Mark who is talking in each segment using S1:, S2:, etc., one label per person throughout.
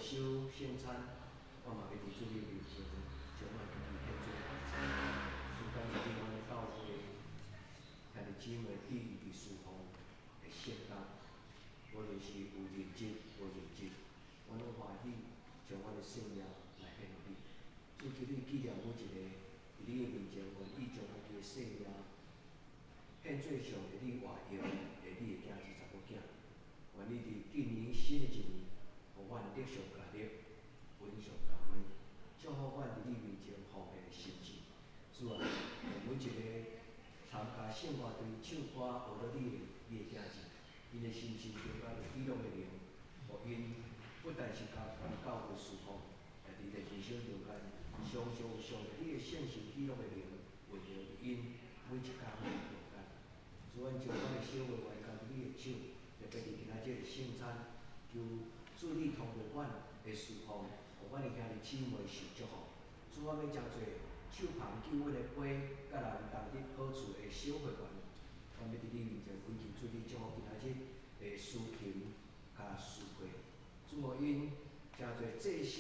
S1: 守聖餐，我嘛欲佇主你面前將阮家己獻做獻祭。主，感謝你，阮的教會兄弟姊妹致意佇事奉的聖工，無論是有任職無任職，阮攏歡喜將阮的生命來獻予你。主，求你紀念每一个佇你的面前願意將家己的生命獻做上予你活用的你的囝兒查某囝。願你佇今年新的一年，予阮力上加力，穩上加穩，祝福阮佇你面前奉獻的心志。主啊，予每一个參加聖歌隊唱歌學著你的你的囝兒，𪜶的心情中間有喜樂的靈，予𪜶不但是加強教會事奉，也佇人生中間常常有上帝你的聖神喜樂的靈運行佇𪜶每一工的中間。主，阮將阮的小話交佇你的手，特別佇今仔這个聖餐，求主你通過阮的事奉，予阮的兄弟姊妹受祝福。主，阮欲誠濟手捧救恩的杯，佮人同得好處的小會員，阮欲佇你面前懇求主你祝福今仔日的司琴佮司會。主，予𪜶誠濟祭司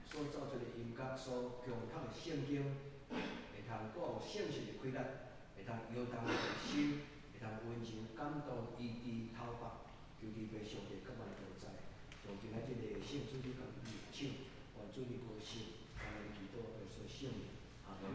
S1: 所奏出的音樂，所恭讀的聖經，會通帶有聖神的氣力，會通搖動人的心，會通溫柔感動醫治頭髮。求天父上帝佮阮同在，將今仔這個聖主日交佇你的手，願主你保守，感恩祈禱耶穌聖名，阿門。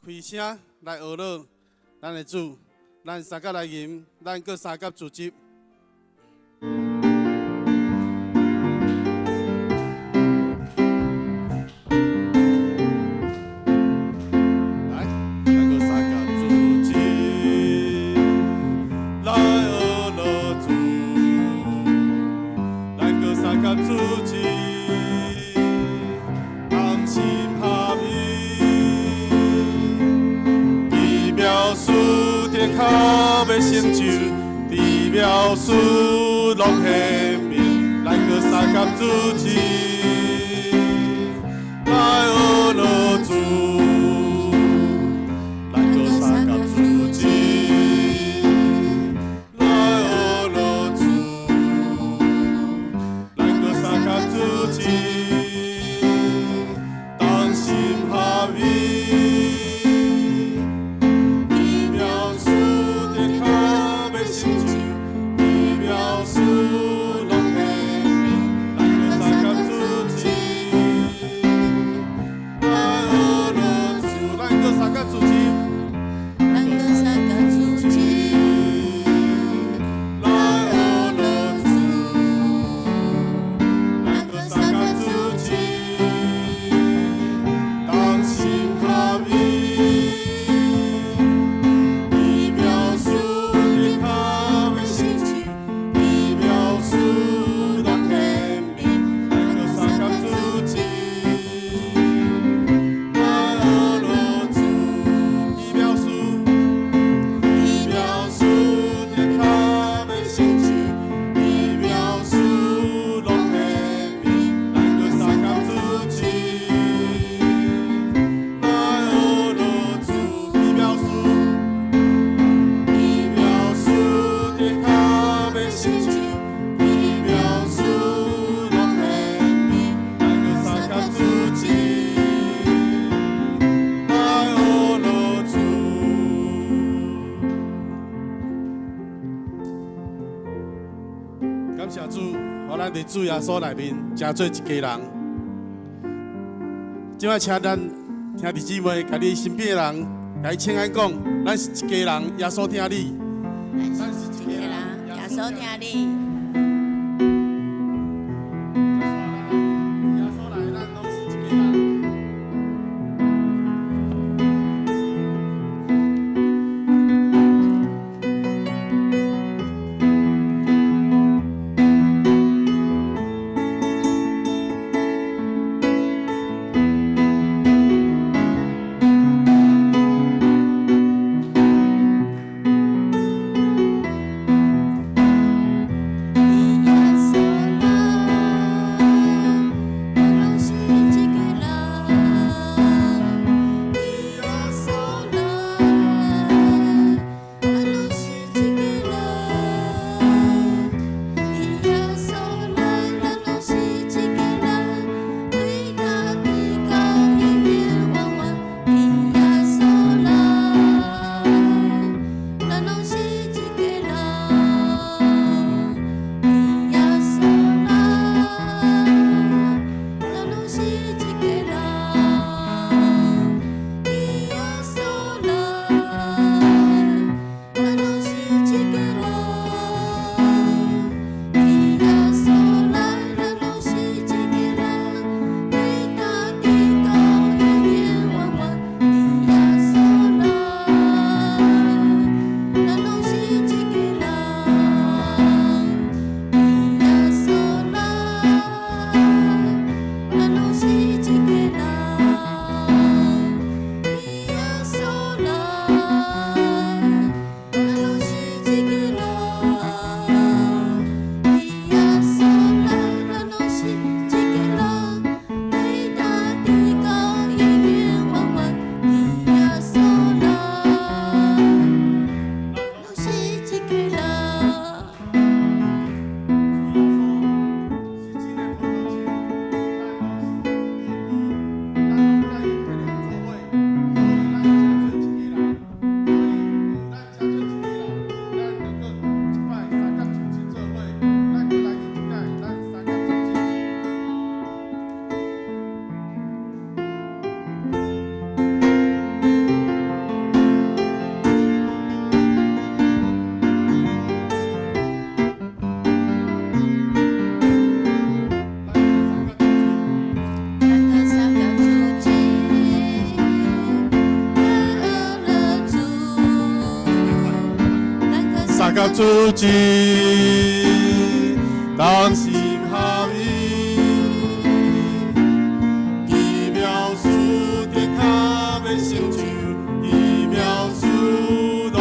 S2: 開聲來學樂咱的主，咱三甲來吟，咱閣三甲組織。來，咱閣三甲組織來學樂主，咱閣三甲組織，同心合意。奇妙跤欲成就，奇妙事攏顯明，來閣相佮主持，來學樂主，來閣相佮主持，來學樂主，來閣相佮主持，同心合意。奇妙事的跤欲成就，奇妙事攏顯明，來閣相佮主持，來學樂主，來閣相佮主持，
S3: 咱閣相佮主持，
S2: 來學樂主，來閣相佮主持，同心合意。奇妙事的跤欲成就，奇妙事攏顯明，來閣相佮主持，來學樂主，奇妙事，奇妙事的跤欲成就，奇妙事攏顯明，來閣相佮主持，來學樂主，奇妙事。奇妙事的跤欲成就，奇妙事攏顯明，來閣相佮主持，來學樂主。感謝主，予咱佇主耶穌內面成做一家人。這擺請咱兄弟姊妹，共你身邊的人，共伊請安講，咱是一家人，耶穌疼你。
S3: 咱是一家人，耶穌疼你。
S2: 耶穌來，咱攏是一家人。
S3: 耶穌來，咱攏是一家人。耶穌來，咱攏是一家人。耶穌來，咱攏是一家人。對大地到永永遠遠。耶穌來，咱攏是一家人。耶穌來，咱攏是一家人。耶穌來，咱攏是一家人。耶穌來，咱攏是一家人。對大地到永永遠遠。耶穌來，咱攏是一家人。耶穌來，咱攏是一家人。耶穌來，咱攏是一家人。耶穌來，咱攏是一家人。對大地到永永遠遠。耶穌來，攏是一家人。
S2: 是真的葡萄樹，咱攏是伊的枝，咱攏佮伊結連做伙，所以咱成做一家人。所以咱成做一家人，咱就閣一擺相佮重新做伙，咱閣來吟一擺，咱相佮主持。咱相佮主持。
S3: 咱閣相佮主持，來學樂主。咱閣
S2: 相佮主持，同心合意，奇妙事的跤欲成就，奇妙事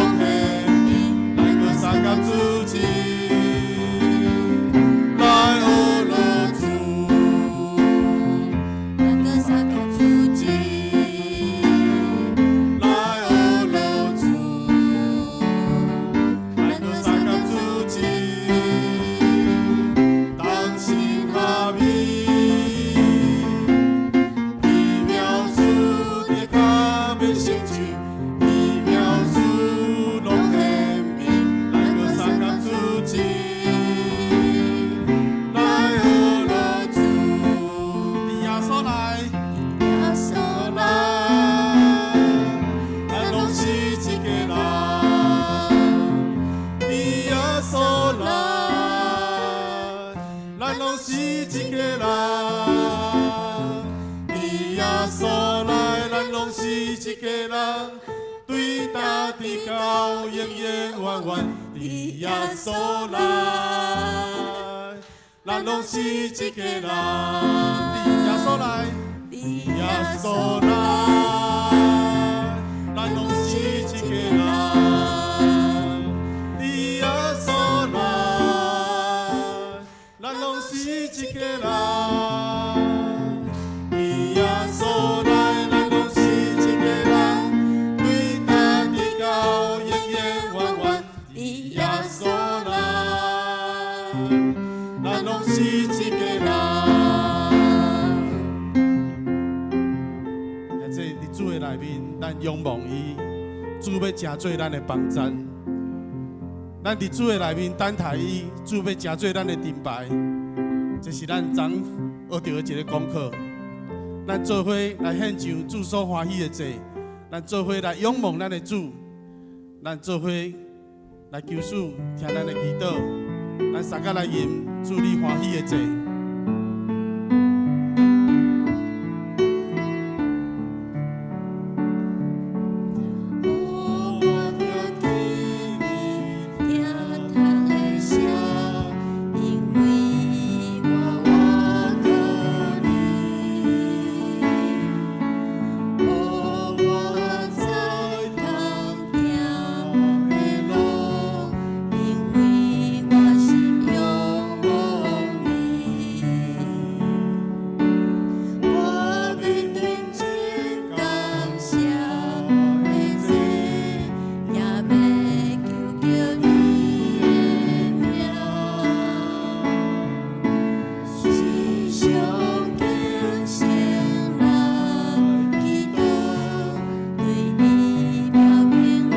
S2: 攏顯明，耶穌內，咱攏是一家人，對頭直到永永遠遠。佇耶穌內，咱攏是一家人。佇耶穌內，
S3: 佇
S2: 耶穌內，咱攏是一家人。佇耶穌內，咱攏是一家人。佇耶穌內，咱攏是一家人，對頭直到永永遠遠。佇耶穌內，咱攏是一家人。啊，這佇主的內面，咱仰望伊，主欲成做咱的幫贊。咱佇主的內面等待伊，主欲成做咱的盾牌。這是咱昨學著的一个功課。咱做伙來獻上主所歡喜的祭，咱做伙來仰望咱的主，咱做伙來求主聽咱的祈禱，咱相佮來吟主你歡喜的祭。
S3: 予我聽見你聽窗的聲，因為我倚靠你。予我知通行的路，因為我心仰望你。我欲對真感謝的祭，也欲求叫你的名。時常敬虔來祈禱，對你表明我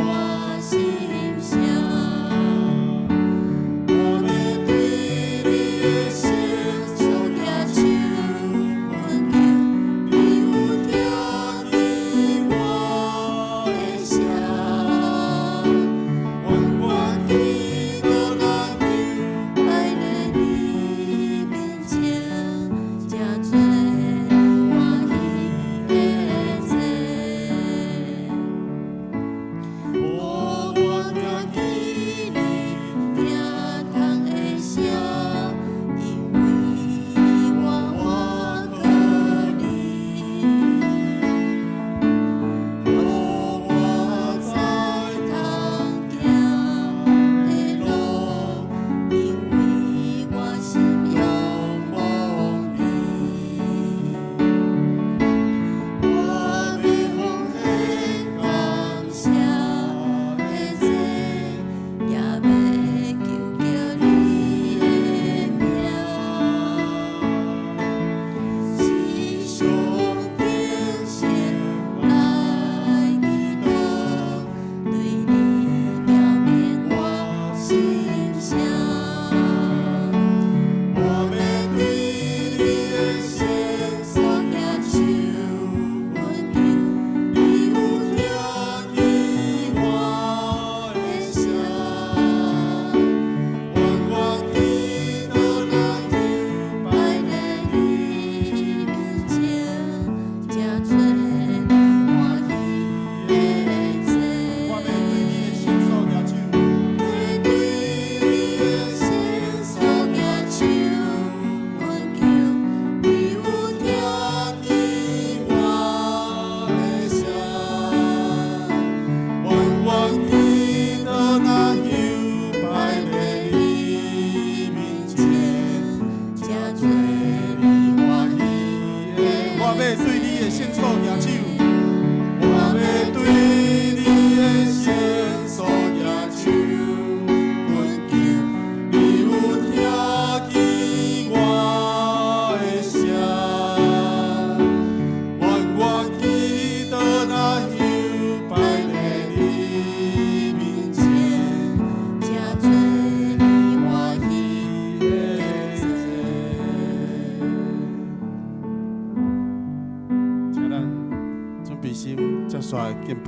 S3: 心聲。
S2: 我欲對你的聖
S3: 所舉手懇求，你有聽見我的聲。
S2: 願我祈禱若求，
S3: 擺佇你面前，成做你歡喜的祭。
S2: 予
S3: 我聽見你聽窗的聲，因為我倚靠你。
S2: 予
S3: 我知通行的路，因為我心仰望你。我欲奉獻感謝的祭，也欲求叫你的名。時常敬虔來祈禱，對你表明我心聲。
S2: 我欲對你的聖
S3: 所舉手懇求，
S2: 你有聽見我的
S3: 的聲。
S2: 願我祈禱若求，
S3: 擺佇你面前，成做你歡喜的祭。
S2: 我欲對你的聖所舉手，
S3: 欲對你的聖所舉手懇求，你有聽見
S2: 我的聲。願我祈禱若求，
S3: 擺
S2: 擺
S3: 佇
S2: 佇
S3: 你
S2: 你
S3: 面
S2: 面
S3: 前
S2: 前，，
S3: 成做你歡喜的
S2: 我欲對你的聖所舉手，我欲對你的聖所舉手
S3: 懇求，
S2: 你有聽見我的聲。願我祈禱若求，
S3: 擺
S2: 擺
S3: 佇
S2: 佇
S3: 你
S2: 你
S3: 面
S2: 面
S3: 前，
S2: 前，
S3: 成做你歡喜
S2: 的
S3: 的
S2: 祭。
S3: 祭。
S2: 請咱準備心，接續敬拜。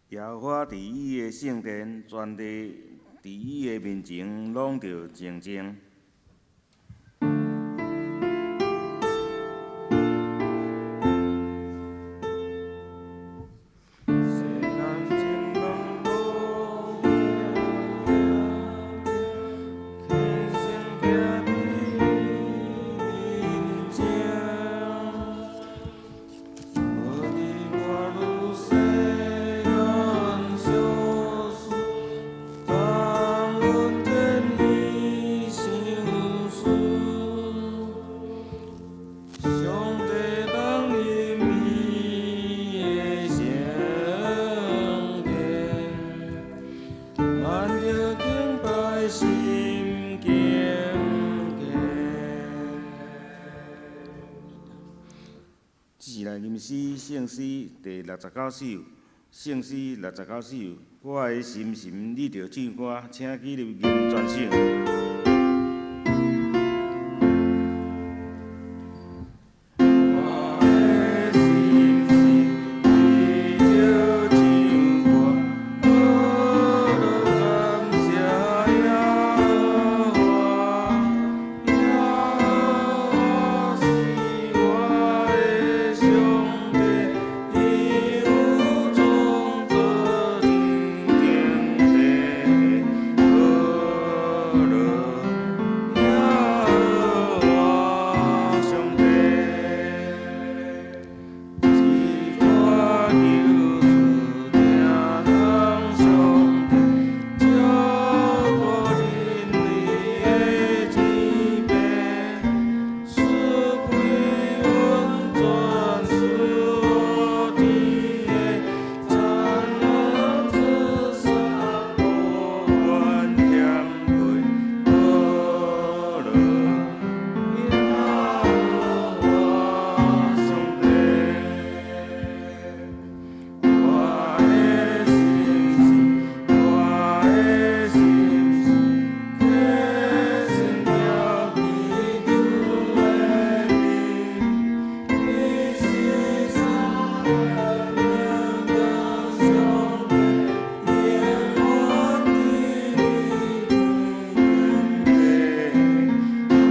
S4: 耶和华伫伊的圣殿，全地伫伊的面前拢著静静。世间情拢无定，天生行伫面前。无伫我女世间相思，当恩典伊相思。上帝当临伊的圣殿，万着敬拜心敬虔。这是来吟诗圣诗第六十九首，圣诗六十九首，我的心神你著唱歌，请起立吟全首。我的心神你著唱歌，呵乐感谢耶和华，耶和华是我的上帝，伊有创造天顶地，呵乐耶和华上帝。一歌求主听人上帝，照顾人类的疾病，赐开温泉，赐予甜的，灿烂之沙，无怨嫌亏，呵乐耶和华上帝。我的心神，我的心神，虔诚朝见主的面，伊是三能的上帝，永远伫你天顶地。呵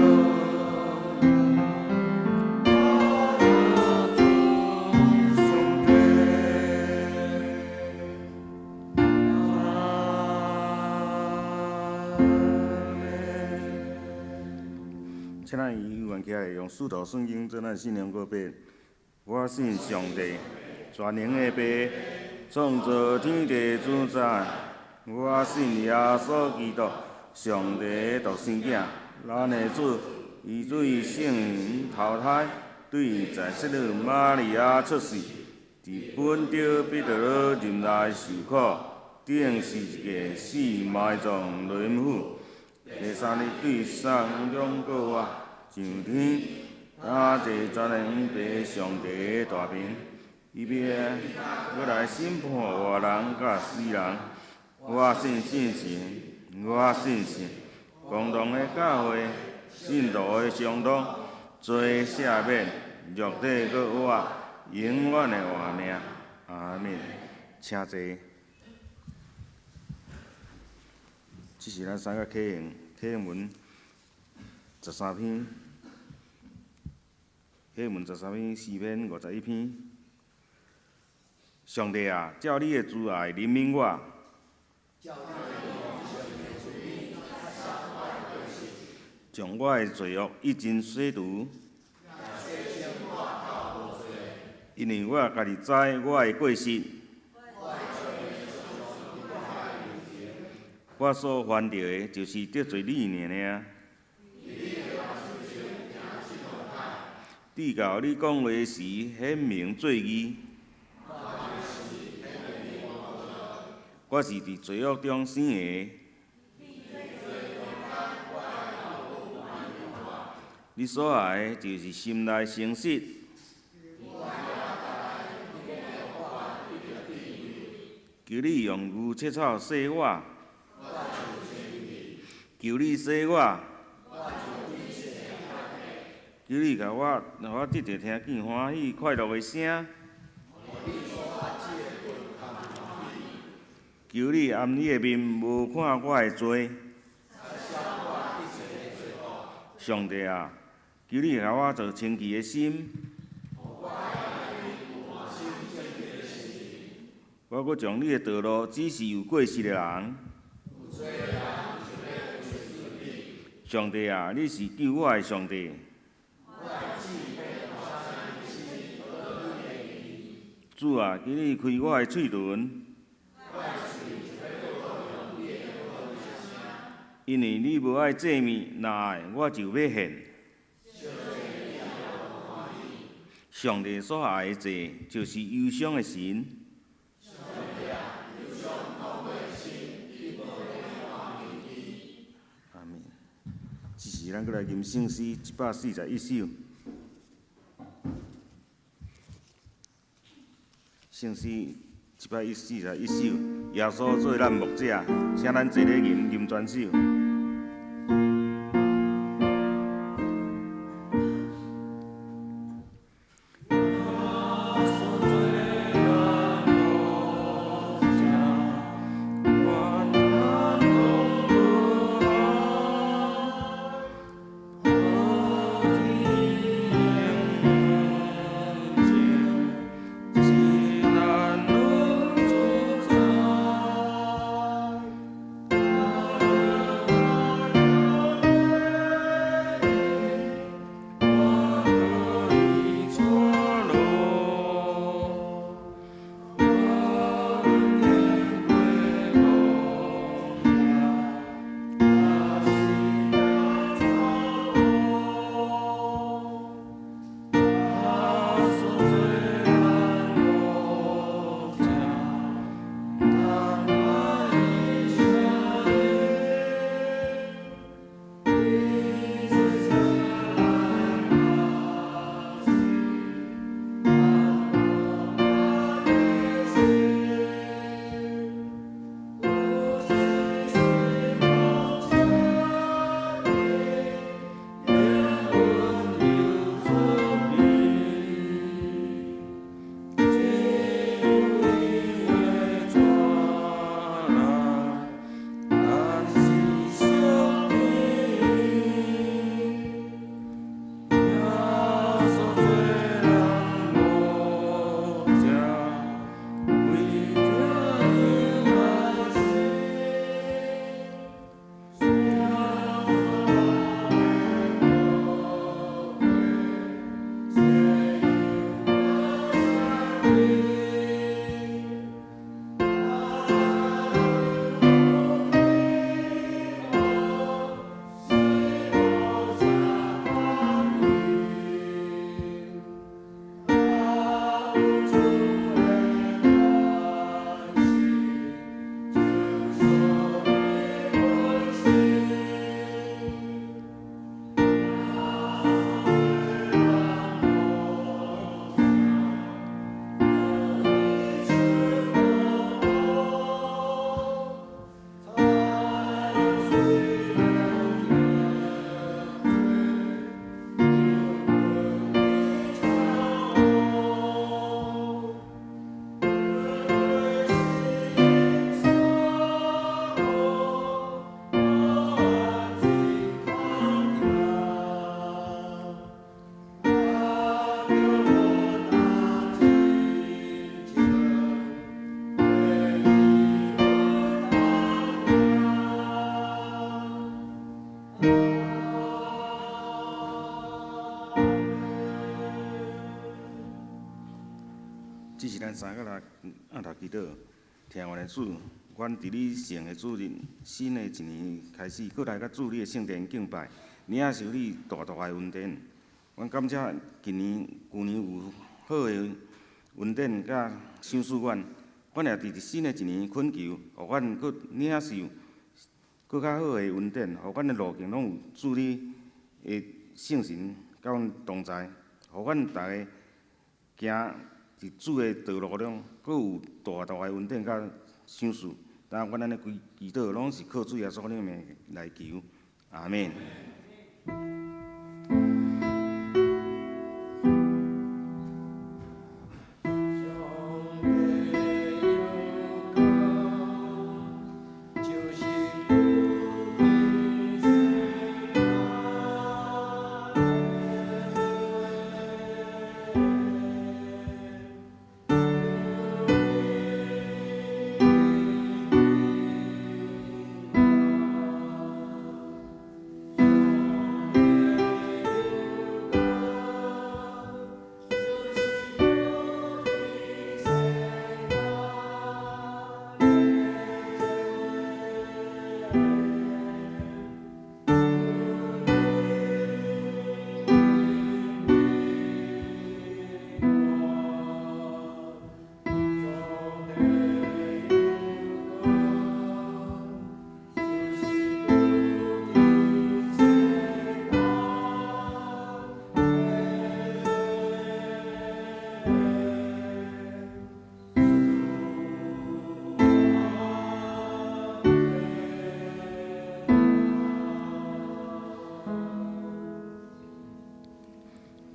S4: 主上帝。阿们。请咱有缘起来，用使徒信经做咱信仰告白。我信上帝，全能的父，创造天地主宰。我信耶稣基督，上帝的独生囝，咱的主，伊对圣灵投胎，对在圣女玛利亚出世，伫本丢彼得罗任内受苦，钉十字架，死埋葬落阴府，第三日對死亡中復活，上天，搭坐全能父上帝的大爿，伊欲閣來審判活人佮死人。我信聖神，我信聖公同的教會，聖徒的相通，罪赦免，肉體復活，永遠的活命。阿們。請坐。這是咱三個啟應，啟應文十三篇，啟應文十三篇，詩篇51篇。上帝啊，照你的慈愛憐憫我。將我的罪惡一盡洗除。因為我家己知我的過失。我所犯著的，就是得罪你爾爾。直到你講話時，顯明罪義。我是佇罪惡中生的。你所愛的，就是心內誠實。求你用牛切草洗我。求你洗我，求你共我，予我得著聽見歡喜快樂的聲。求你掩你的面，無看我的罪。上帝啊，求你予我做清潔的心。我閣將你的道路指示有過失的人。上帝啊，你是救我的上帝。主啊，求你開我的喙唇。因為你無愛祭物，若愛我就欲獻。上帝所愛的祭，就是憂傷的神。阿們。這時咱閣來吟聖詩141首。聖詩141首，耶穌做咱牧者，請咱齊咧吟吟全首。這是咱三個來按頭祈禱，疼阮的主，阮佇你聖的主日，新的一年開始，閣來佮主你的聖殿敬拜，領受你大大的恩典。阮感謝近年、舊年有好的恩典佮賞賜阮，阮也佇新的一年懇求，予阮閣領受閣較好的恩典，予阮的路徑攏有主你的聖神佮阮同在，予阮逐个行佇主的道路中，閣有大大的恩典佮賞賜。但阮按呢規祈禱，攏是靠主耶穌的名來求，阿們。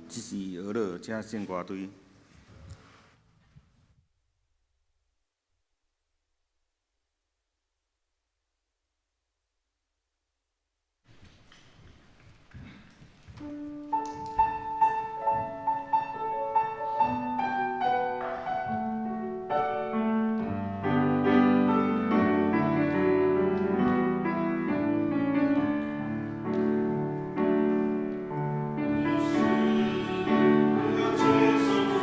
S4: 這是俄勒請聖歌隊。
S5: 你是。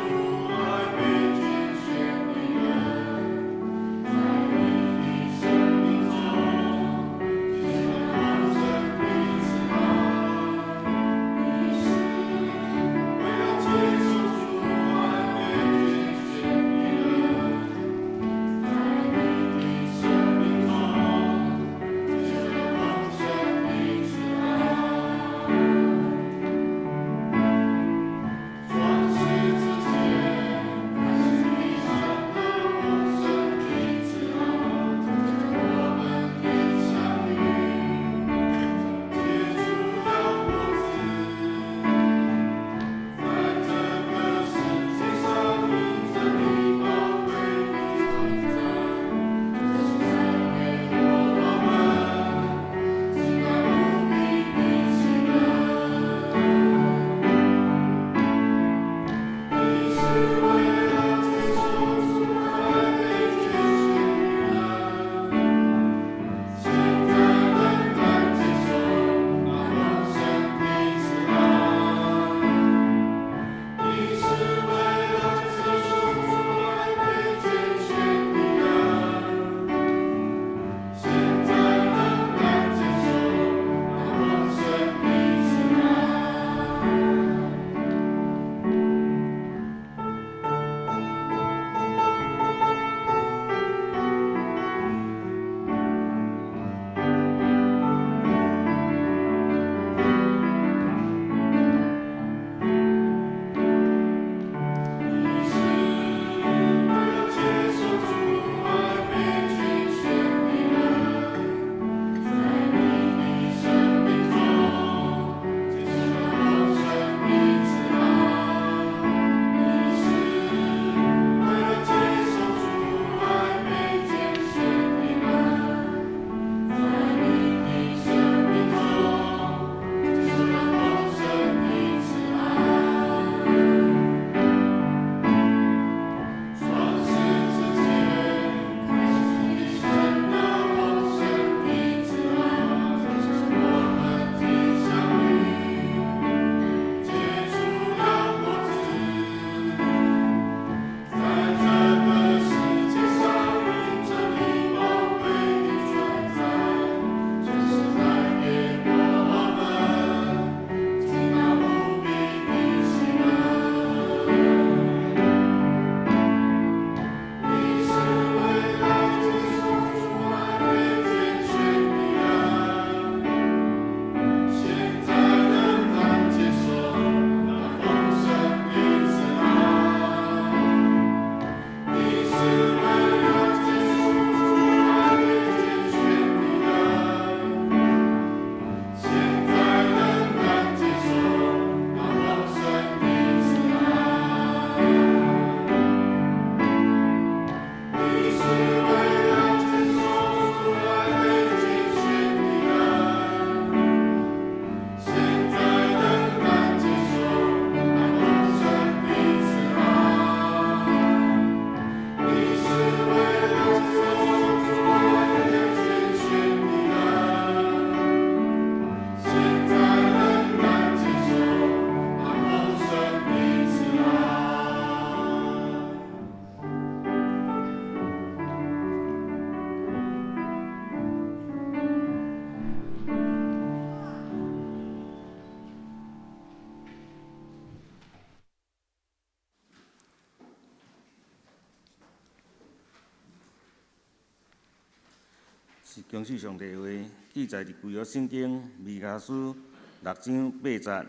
S4: 是恭喜上帝的話，記載佇舊約聖經彌迦書六章八節。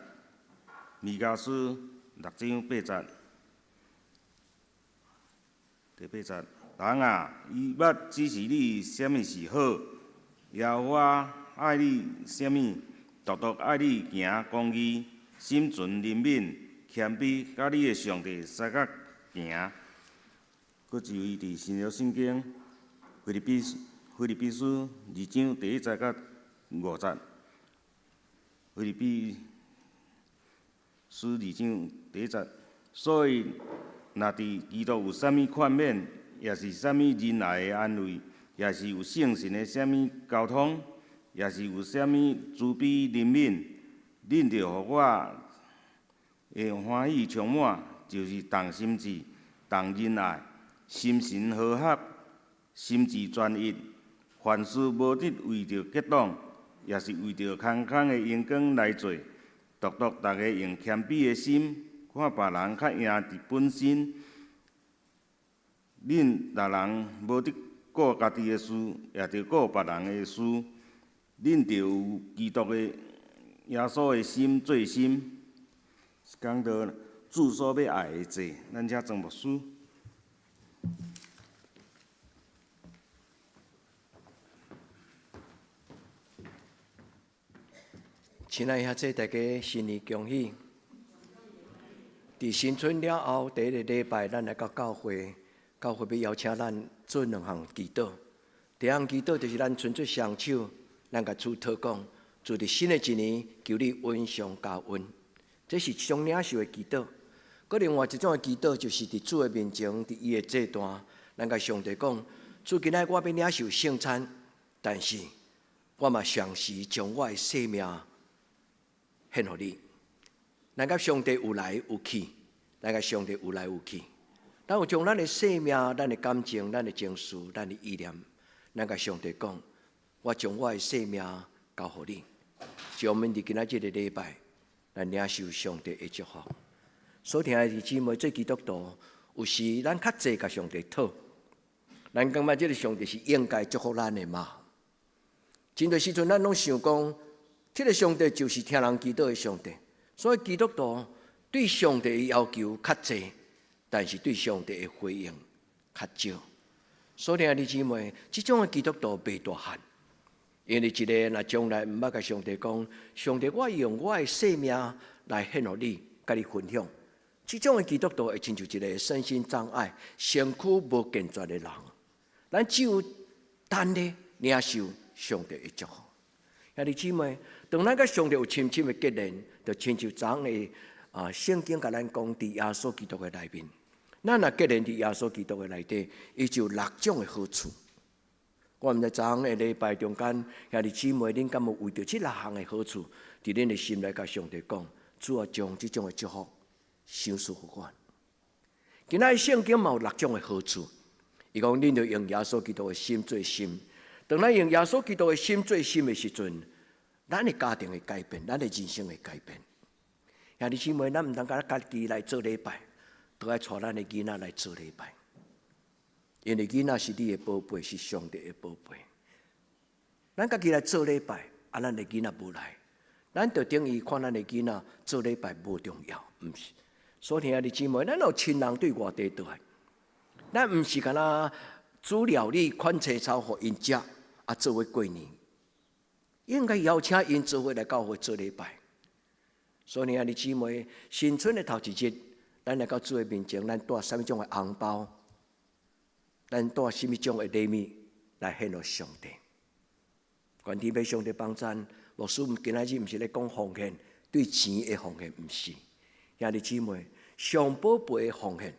S4: 彌迦書六章八節，第八節，人啊，伊欲指示你啥物是好，耶和華愛你啥物，獨獨愛你行公義，心存憐憫，謙卑，佮你的上帝相佮行。閣一位佇新約聖經腓立比書二章第一節佮五節，腓立比書二章第一節，所以若佇基督有啥物勸勉，抑是啥物仁愛的安慰，抑是有聖神的啥物交通，抑是有啥物慈悲憐憫，恁著予我的歡喜充滿，就是同心志、同仁愛、心神和合、心志專一。凡事無得為著結黨，抑是為著空空的榮光來做，獨獨逐家用謙卑的心，看別人較贏佇本身。恁逐人無得顧家己的事，也著顧別人的事。恁著有基督的耶穌的心做心。講到主所欲愛的祭，咱請莊牧師。
S1: 親愛兄弟，大家新年恭喜！佇新春了後第一個禮拜，咱來到教會，教會欲邀請咱做兩項祈禱。第一項祈禱就是咱伸出雙手，咱共主禱講，主佇新的一年，求你恩上加恩。這是一種領受的祈禱。閣另外一種的祈禱，就是佇主的面前，佇伊的祭壇，咱共上帝講：主，今仔日我欲領受聖餐，但是我嘛同時將我的性命獻予你。咱佮上帝有來有去，咱佮上帝有來有去。咱有將咱的生命、咱的感情、咱的情緒、咱的意念，咱佮上帝講：我將我的生命交予你。讓我們佇今仔這個禮拜來領受上帝的祝福。所聽的弟兄姊妹，做基督徒，有時咱較濟共上帝討，咱感覺這個上帝是應該祝福咱的嘛？真濟時陣，咱攏想講，這個上帝就是聽人祈禱的上帝。所以基督徒對上帝的要求較濟，但是對上帝的回應較少。所以兄弟姊妹，這種的基督徒袂大漢，因為一个若將來毋捌共上帝講，上帝，我用我的生命來獻予你，共你分享。這種的基督徒會親像一个身心障礙、身軀無健全的人。咱只有等咧領受上帝的祝福。兄弟姊妹，當咱佮上帝有深深的結連，就親像昨昏的啊聖經共咱講，佇耶穌基督的內面，咱若結連佇耶穌基督的內底，伊就有六種的好處。我毋知昨昏的禮拜中間，兄弟姊妹，恁敢有為著這六項的好處，佇恁的心內共上帝講：主啊，將這種的祝福賞賜予我。今仔日聖經嘛有六種的好處，伊講恁著用耶穌基督的心做心。當咱用耶穌基督的心做心的時陣，咱的家庭會改變，咱的人生會改變。兄弟姊妹，咱毋通干焦家己來做禮拜，都愛帶咱的囡仔來做禮拜，因為囡仔是你的寶貝，是上帝的寶貝。咱家己來做禮拜，啊，咱的囡仔無來，咱就等於看咱的囡仔做禮拜無重要，毋是？所以兄弟姊妹，咱有親人對外地倒來，咱毋是干焦煮料理、款青草予𪜶食，啊，做伙過年，應該邀請𪜶做伙來教會做禮拜。所以兄弟姊妹，新春的頭一日，咱來到主的面前，咱帶啥物種的紅包，咱帶啥物種的禮物來獻予上帝。願天父上帝幫贊，牧師今仔日毋是咧講奉獻，對錢的奉獻，毋是。兄弟姊妹，上寶貝的奉獻，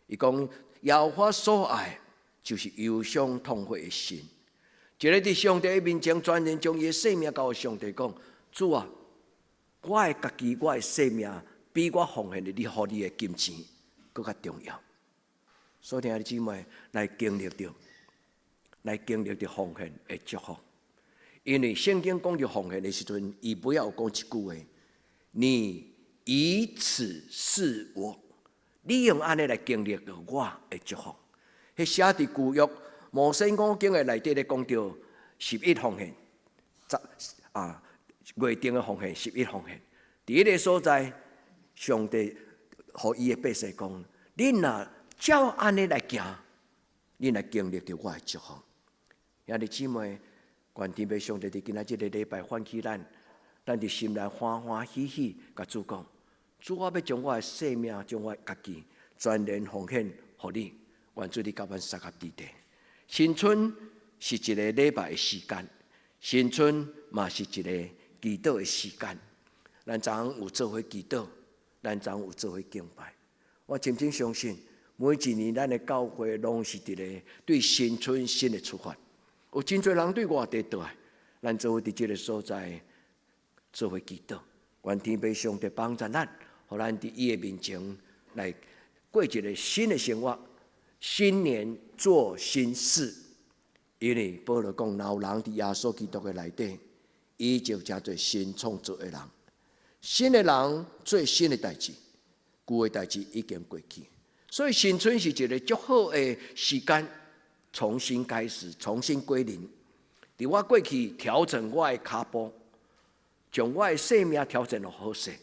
S1: 伊講耶和華所愛，就是憂傷痛悔的心。一個佇上帝的面前，全然將伊的生命交予上帝，講主啊，我的家己，我的生命，比我奉獻的你予你的金錢閣較重要。所以兄弟姊妹來經歷著，來經歷著奉獻的祝福。因為聖經講著奉獻的時陣，伊尾仔有講一句話：你以此試我，你用按呢來經歷著我的祝福。彼寫佇舊約摩西五經的內底咧講著，十一奉獻，十啊月定的奉獻，十一奉獻。佇彼个所在，上帝予伊的百姓講：恁若照按呢來行，恁來經歷著我的祝福。兄弟姊妹，願天父上帝佇今仔這个禮拜喚起咱，咱佇心內歡歡喜喜，共主講：主，我欲將我的生命，將我家己全然奉獻予你。願主你佮阮相佮佇地。新春是一个禮拜的時間，新春嘛是一个祈禱的時間。咱昨昏有做伙祈禱，咱昨昏有做伙敬拜。我真正相信，每一年咱的教會攏是佇咧對新春新的出發。有真濟人對外地倒來，咱做伙佇這个所在做伙祈禱。願天父上帝幫助咱，予咱佇伊的面前來過一个新的生活。新年做新事，因為保羅講，若有人佇耶穌基督的內底，伊就成做新創造的人。新的人做新的代誌，舊的代誌已經過去。所以新春是一个足好的時間，重新開始，重新歸零。佇我過去調整我的跤步，將我的生命調整予好勢，予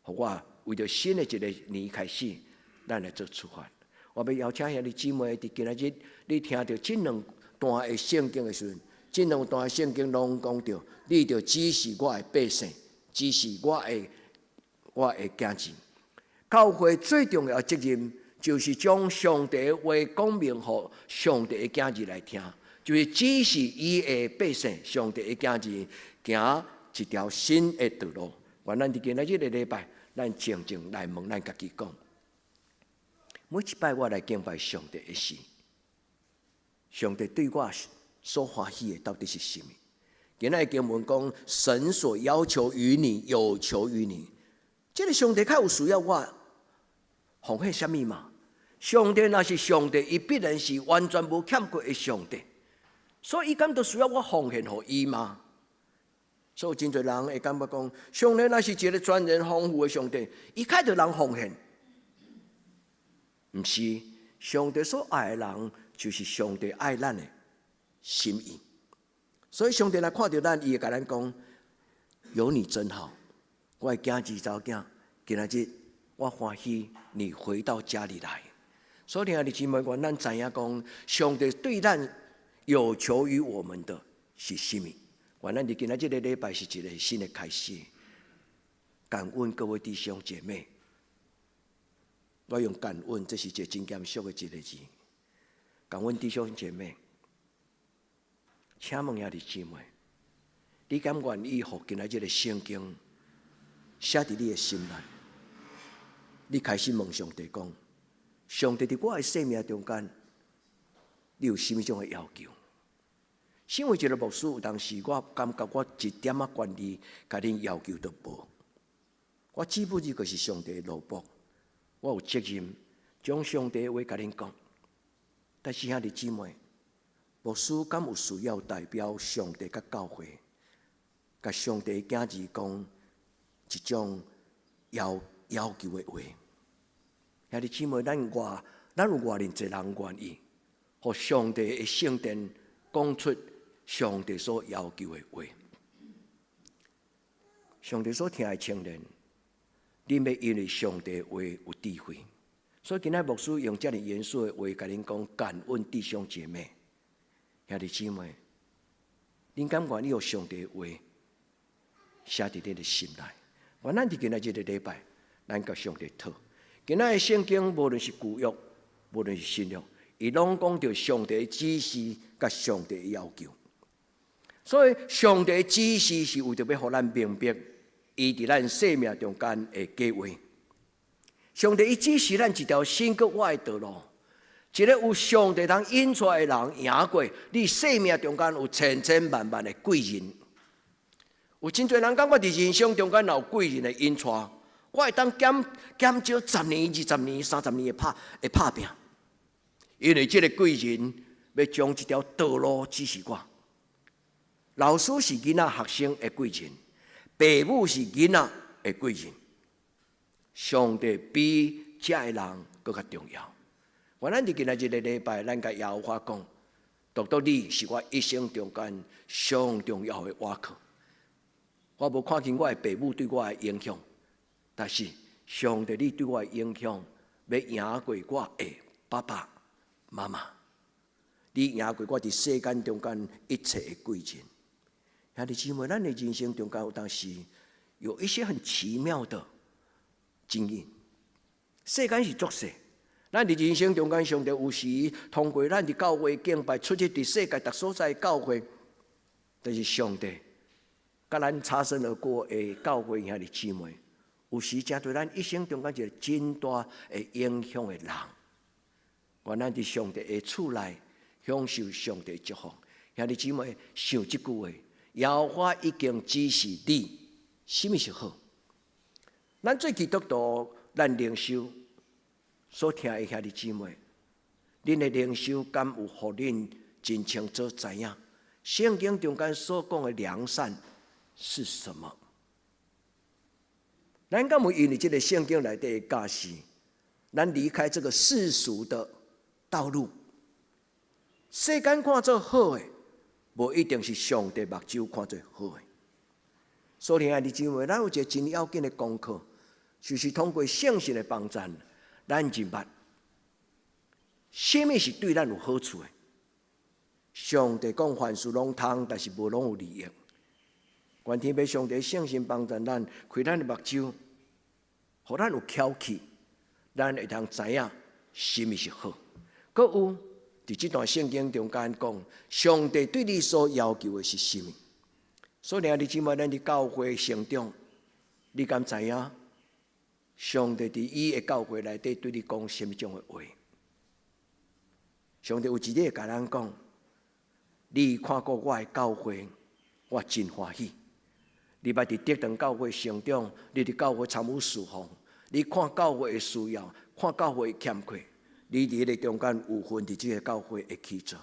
S1: 我為著新的一个年開始，咱來做出發。我欲邀請兄弟姊妹，佇今仔日，你聽著這兩段的聖經的時陣，這兩段聖經攏講著，你著指示我的百姓，指示我的囝兒。教會最重要的責任，就是將上帝的話講明，予上帝的囝兒來聽，就是指示伊的百姓，上帝的囝兒行一條新的道路。願咱佇今仔日這个禮拜，咱靜靜來問咱家己講。每一擺我來敬拜上帝的時，上帝對我所歡喜的到底是啥物？今仔日經文講，神所要求於你，有求於你，這个上帝較有需要我奉獻啥物嘛？上帝若是上帝，伊必然是完全無欠缺的上帝，所以伊敢著需要我奉獻予伊嗎？所以真濟人會感覺講，上帝若是一个全然豐富的上帝，伊較著人奉獻。毋是，上帝所愛的人，就是上帝愛咱的心意。所以上帝若看著咱，伊會共咱講：有你真好，我的囝兒查某囝，今仔日我歡喜你回到家裡來。所以兄弟姊妹，願咱知影講，上帝對咱有求於我們的是啥物？願咱佇今仔這个禮拜是一个新的開始。感恩各位弟兄姐妹。我用感恩，這是一个真嚴肅的一个字。感恩弟兄姐妹，請問兄弟姊妹，你敢願意予今仔這个聖經寫佇你的心內？你開始問上帝講：上帝佇我的生命中間，你有啥物種的要求？身為一个牧師，有當時我感覺我一點仔權利，共恁要求都無。我只不過是上帝的奴僕。我有責任將上帝的話共恁講，但是兄弟姊妹，牧師敢有需要代表上帝佮教會，共上帝囝兒講一種要求的話？兄弟姊妹，咱有偌爾濟人願意，予上帝的聖殿講出上帝所要求的話？上帝所疼的青年，恁欲因為上帝的話有智慧，所以今仔牧師用遮爾嚴肅的話共恁講，感恩弟兄姐妹、兄弟姊妹，恁敢願意予上帝的話寫佇恁的心內？願咱佇今仔這个禮拜，咱共上帝討。今仔的聖經無論是舊約，無論是新約，伊攏講著上帝的指示佮上帝的要求。所以上帝的指示是為著欲予咱明白伊佇咱生命中間的計劃。上帝伊指示咱一條新閣活的道路，一個有上帝通引帶的人贏過你生命中間有千千萬萬的貴人。有真濟人感覺佇人生中間若有貴人的引帶，我會當減少十年、20年、30年的打拼。因為這个貴人欲將這條道路指示我。老師是囡仔學生的貴人，爸母是囡仔的貴人。上帝比這个人閣較重要。願咱佇今仔這个禮拜，咱共耶和華講：獨獨你是我一生中間上重要的倚靠。我無看見我的爸母對我的影響，但是上帝你對我的影響，欲贏過我的爸爸媽媽。你贏過我佇世間中間一切的貴人。兄弟姊妹，咱的人生中間有當時有一些很奇妙的經驗。世間是足細，咱佇人生中間，上帝有時通過咱佇教會敬拜，出去佇世界逐所在教會，但是上帝佮咱擦身而過的教會兄弟姊妹，有時誠對咱一生中間一個真大的影響的人。願咱佇上帝的厝內享受上帝祝福。兄弟姊妹，想這句話：耶和華已經指示你，啥物是好。咱做基督徒，咱靈修所聽的兄弟姊妹，恁的靈修敢有予恁真清楚知影？聖經中間所講的良善是什麼？咱敢有因為這个聖經內底的教示，咱離開這個世俗的道路？世間看做好的，無一定是上帝目睭看做好的。所以兄弟姊妹，咱有一个真要緊的功課，就是通過聖神的幫助，咱認捌，啥物是對咱有好處的。上帝講凡事攏通，但是無攏有利益。願天父上帝聖神幫助咱，開咱的目睭，予咱有巧氣，咱會當知影啥物是好。閣有佇這段聖經中間講，上帝對你所要求的是啥物？所以兄弟姊妹，咱佇教會成長，你敢知影？上帝佇伊的教會內底對你講啥物種的話？上帝有一日共咱講：你看過我的教會，我真歡喜。你捌佇德堂教會成長，你佇教會參與侍奉，你看教會的需要，看教會的欠缺，你佇彼个中間有份佇這个教會的起做。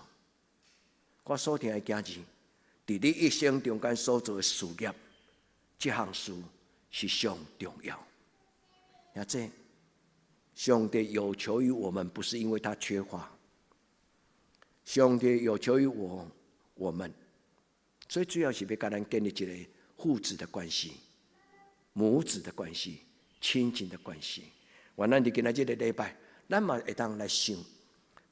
S1: 我所疼的囝兒，佇你一生中間所做的事業，這項事是上重要。也這，上帝有求於我們，不是因為他缺乏。上帝有求於我們，最主要是欲共咱建立一个父子的關係、母子的關係、親情的關係。願咱佇今仔這个禮拜，咱嘛會當來想，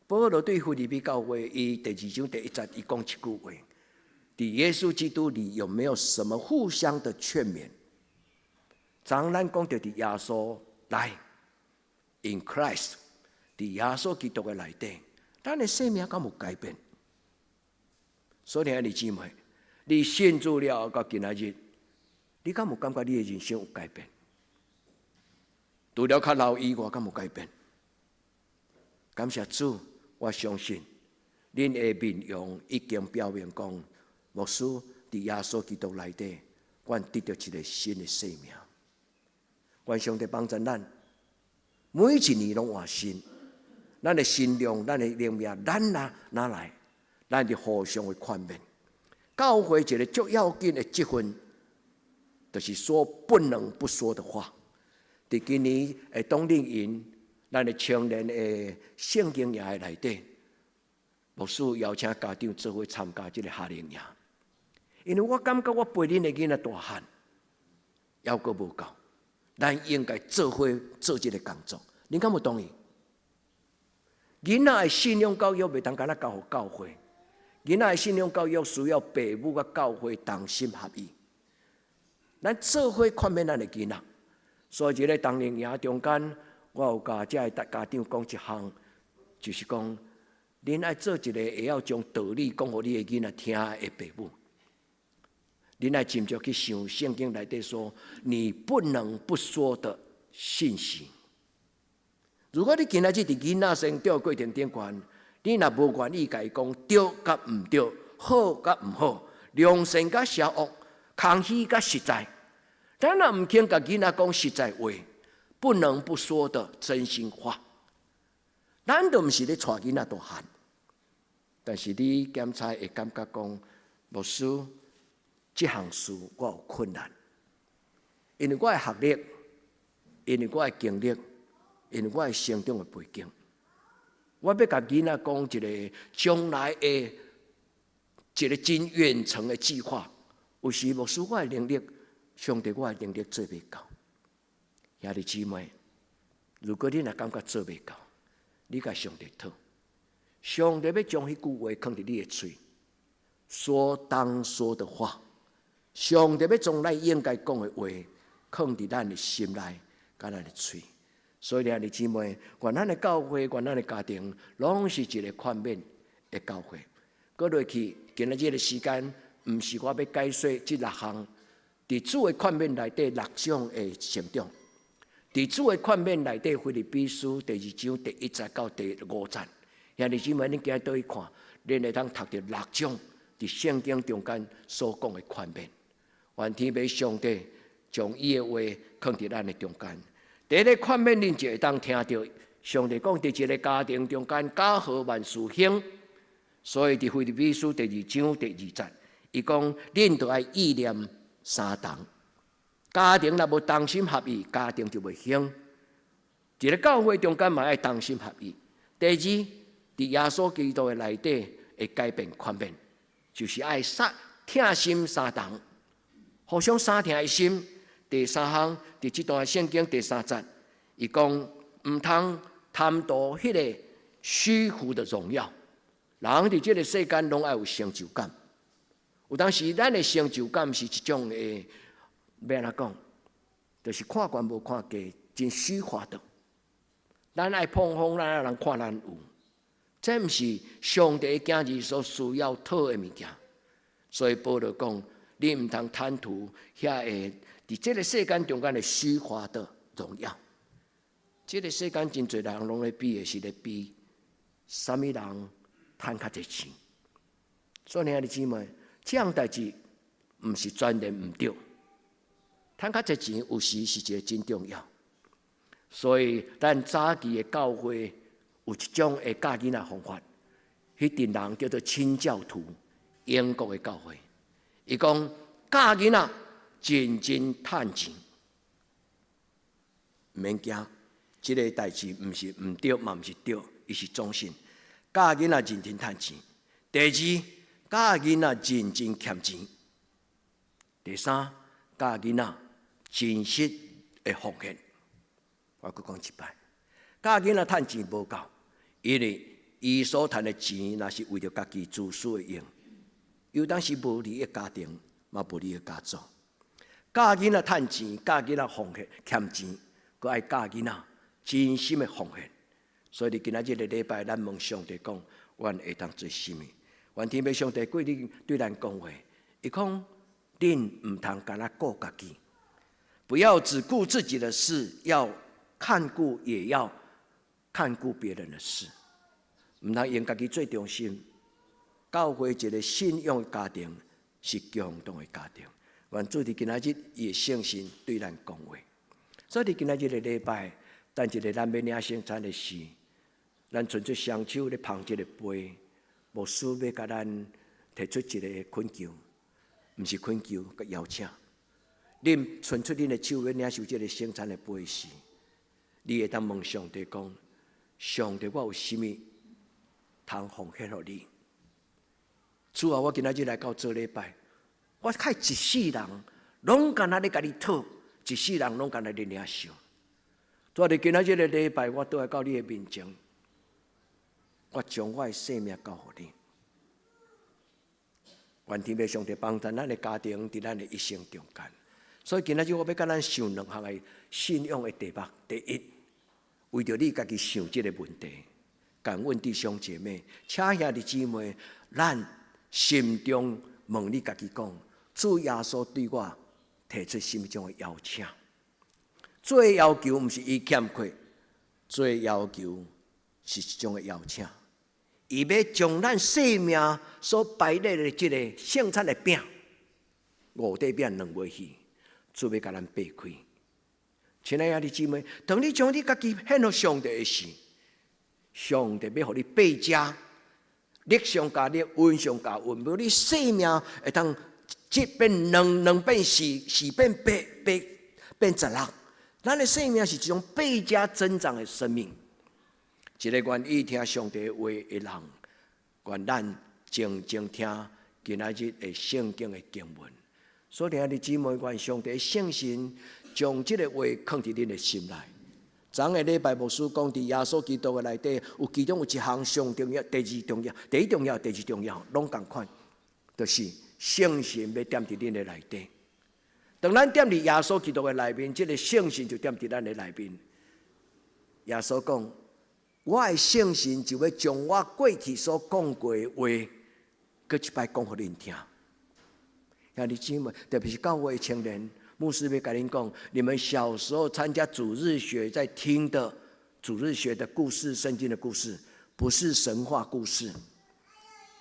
S1: 保羅對腓立比教會，伊第二章第一節，伊講一句話：佇耶穌基督裡有沒有什麼互相的勸勉？當咱講著佇耶穌內，in Christ，佇耶穌基督的內底，咱的生命敢有改變？所以兄弟姊妹，你信主了到今仔日，你敢有感覺你的人生有改變？除了較老以外，敢有改變？感謝主，我相信恁的面容已經表明講，牧師佇耶穌基督內底，阮得著一个新的生命。願上帝幫助咱，每一年攏換新，咱的身量、咱的靈命，咱哪哪來？咱就互相的勸勉。教會一个足要緊的職分，就是說不能不說的話。佇今年的冬令營，咱的青年的聖經營的內底，牧師邀請家長做伙參加這个夏令營，因為我感覺我陪恁的囡仔大漢，猶閣無夠，咱應該做伙做這个工作。恁敢有同意？囡仔的信仰教育袂當干焦交予教會，囡仔的信仰教育需要父母佮教會同心合意。咱做伙勸勉咱的囡仔，所以佇咧冬令營中間，我有共遮的家長講一項，就是講，恁愛做一个會曉將道理講予你的囡仔聽的爸母。恁愛斟酌去想聖經內底說，你不能不說的信息。如果你今仔日佇囡仔成長過程頂懸，你若無願意共伊講對佮毋對，好佮毋好，良善佮邪惡，空虛佮實在，咱若毋肯共囡仔講實在話，不能不說的真心話，咱都毋是咧帶囡仔大漢，但是你檢查會感覺講，牧師，這項事我有困難，因為我的學歷，因為我的經歷，因為我的成長的背景，我欲共囡仔講一个將來會一个真遠程的計劃。有時牧師我的能力，上帝我的能力做袂到。兄弟姊妹，如果你若感覺做袂到，你共上帝討，上帝欲將彼句話囥佇你的喙，說當說的話，上帝欲將咱應該講的話，囥佇咱的心內，佮咱的喙。所以，兄弟姊妹，願咱的教會，願咱的家庭，攏是一個勸勉的教會。閣落去，今仔日的時間，毋是我欲解說這六項，佇主的勸勉內底六種的成長。佇主的勸勉內底，腓立比書第二章第一節到第五節，兄弟姊妹，恁今日倒去看，恁會當讀著六種佇聖經中間所講的勸勉。願天父上帝將伊的話囥佇咱的中間。第一個勸勉，恁就會當聽著上帝講，佇一個家庭中間，家和萬事興。所以佇腓立比書第二章第二節，伊講恁著愛意念相同。家庭若無同心合意，家庭就袂興。一個教會中間嘛愛同心合意。第二，佇耶穌基督的內底會改變勸勉，就是愛相疼心相同，互相相疼的心。第三項，佇這段聖經第三節，伊講毋通貪圖彼個虛浮的榮耀。人佇這個世間攏愛有成就感，有當時咱的成就感是一種的，欲按怎講，就是看懸無看低，真虛華的。咱愛膨風，咱愛人看咱有，這毋是上帝囝兒所需要討的物件。所以保羅講，你毋通貪圖遐個佇這個世間中間的虛華的榮耀。這個世間真濟人攏咧比的是咧比，啥物人趁較濟錢。所以兄弟姊妹，這項代誌毋是全然毋對。趁較濟錢有時是一個真重要。所以咱早期的教會有一種的教囡仔方法，彼陣人叫做清教徒，英國的教會。伊講教囡仔認真趁錢，毋免驚，這個代誌毋是毋對，嘛毋是對，伊是中性。教囡仔認真趁錢。第二，教囡仔認真儉錢。第三，教囡仔真實的奉獻。我閣講一擺，教囡仔趁錢無夠，因為伊所趁的錢，若是為著家己自私的用，有當時無利益家庭，嘛無利益家族。教囡仔趁錢，教囡仔奉獻儉錢，閣愛教囡仔真心的奉獻。所以，佇今仔日的禮拜，咱問上帝講，阮會當做啥物？願天父上帝過日對咱講話，伊講：恁毋通干焦顧家己，不要只顧自己的事，要看顧也要看顧別人的事，毋通用家己做中心。教會一個信仰的家庭是強壯的家庭。願主佇今仔日伊的聖神對咱講話。所以佇今仔日的禮拜，等一下咱欲領聖餐的時，咱伸出雙手咧捧這個杯，牧師欲共咱提出一個懇求，毋是懇求，閣邀請。恁伸出恁的手欲領受這個聖餐的杯時，你會當問上帝講：上帝，我有啥物通奉獻予你？主啊，我今仔日來到做禮拜，我開一世人攏干焦咧共你討，一世人攏干焦咧領受。主啊，佇今仔日的禮拜，我倒來到你的面前，我將我的生命交予你。願天父上帝幫助咱的家庭，佇咱的一生中間。所以今仔日我欲共咱想兩項的信仰的題目。第一，為著你家己想這個問題，敢問弟兄姐妹，請兄弟姊妹，咱心中問你家己講：主耶穌對我提出啥物種的邀請？做要求毋是伊欠缺，做要求是一種的邀請。伊欲將咱生命所排列的這個聖餐的餅，五塊餅兩尾魚，主欲共咱擘開。親愛的兄弟姊妹，當你將你家己獻予上帝的時，上帝欲予你倍加，力上加力，恩上加恩，予你生命會當一變兩，兩變四，四變八，八變十六。咱的生命是一種倍加增長的生命。一個願意聽上帝話的人，願咱靜靜聽今仔日的聖經的經文。所以兄弟姊妹，願上帝聖神將這个話囥佇恁的心內。昨个禮拜牧師講，佇耶穌基督的內底，有其中有一項上重要、第二重要、第一重要、第二重要，攏仝款，就是聖神欲踮佇恁的內底。當咱踮佇耶穌基督的內面，這个聖神就踮佇咱的內面。耶穌講：我的聖神就欲將我過去所講過的話，閣一擺講予恁聽。兄弟姊妹，特別是教會青年，牧師欲共恁講：你們小時候參加主日學，在聽的主日學的故事、聖經的故事，不是神話故事。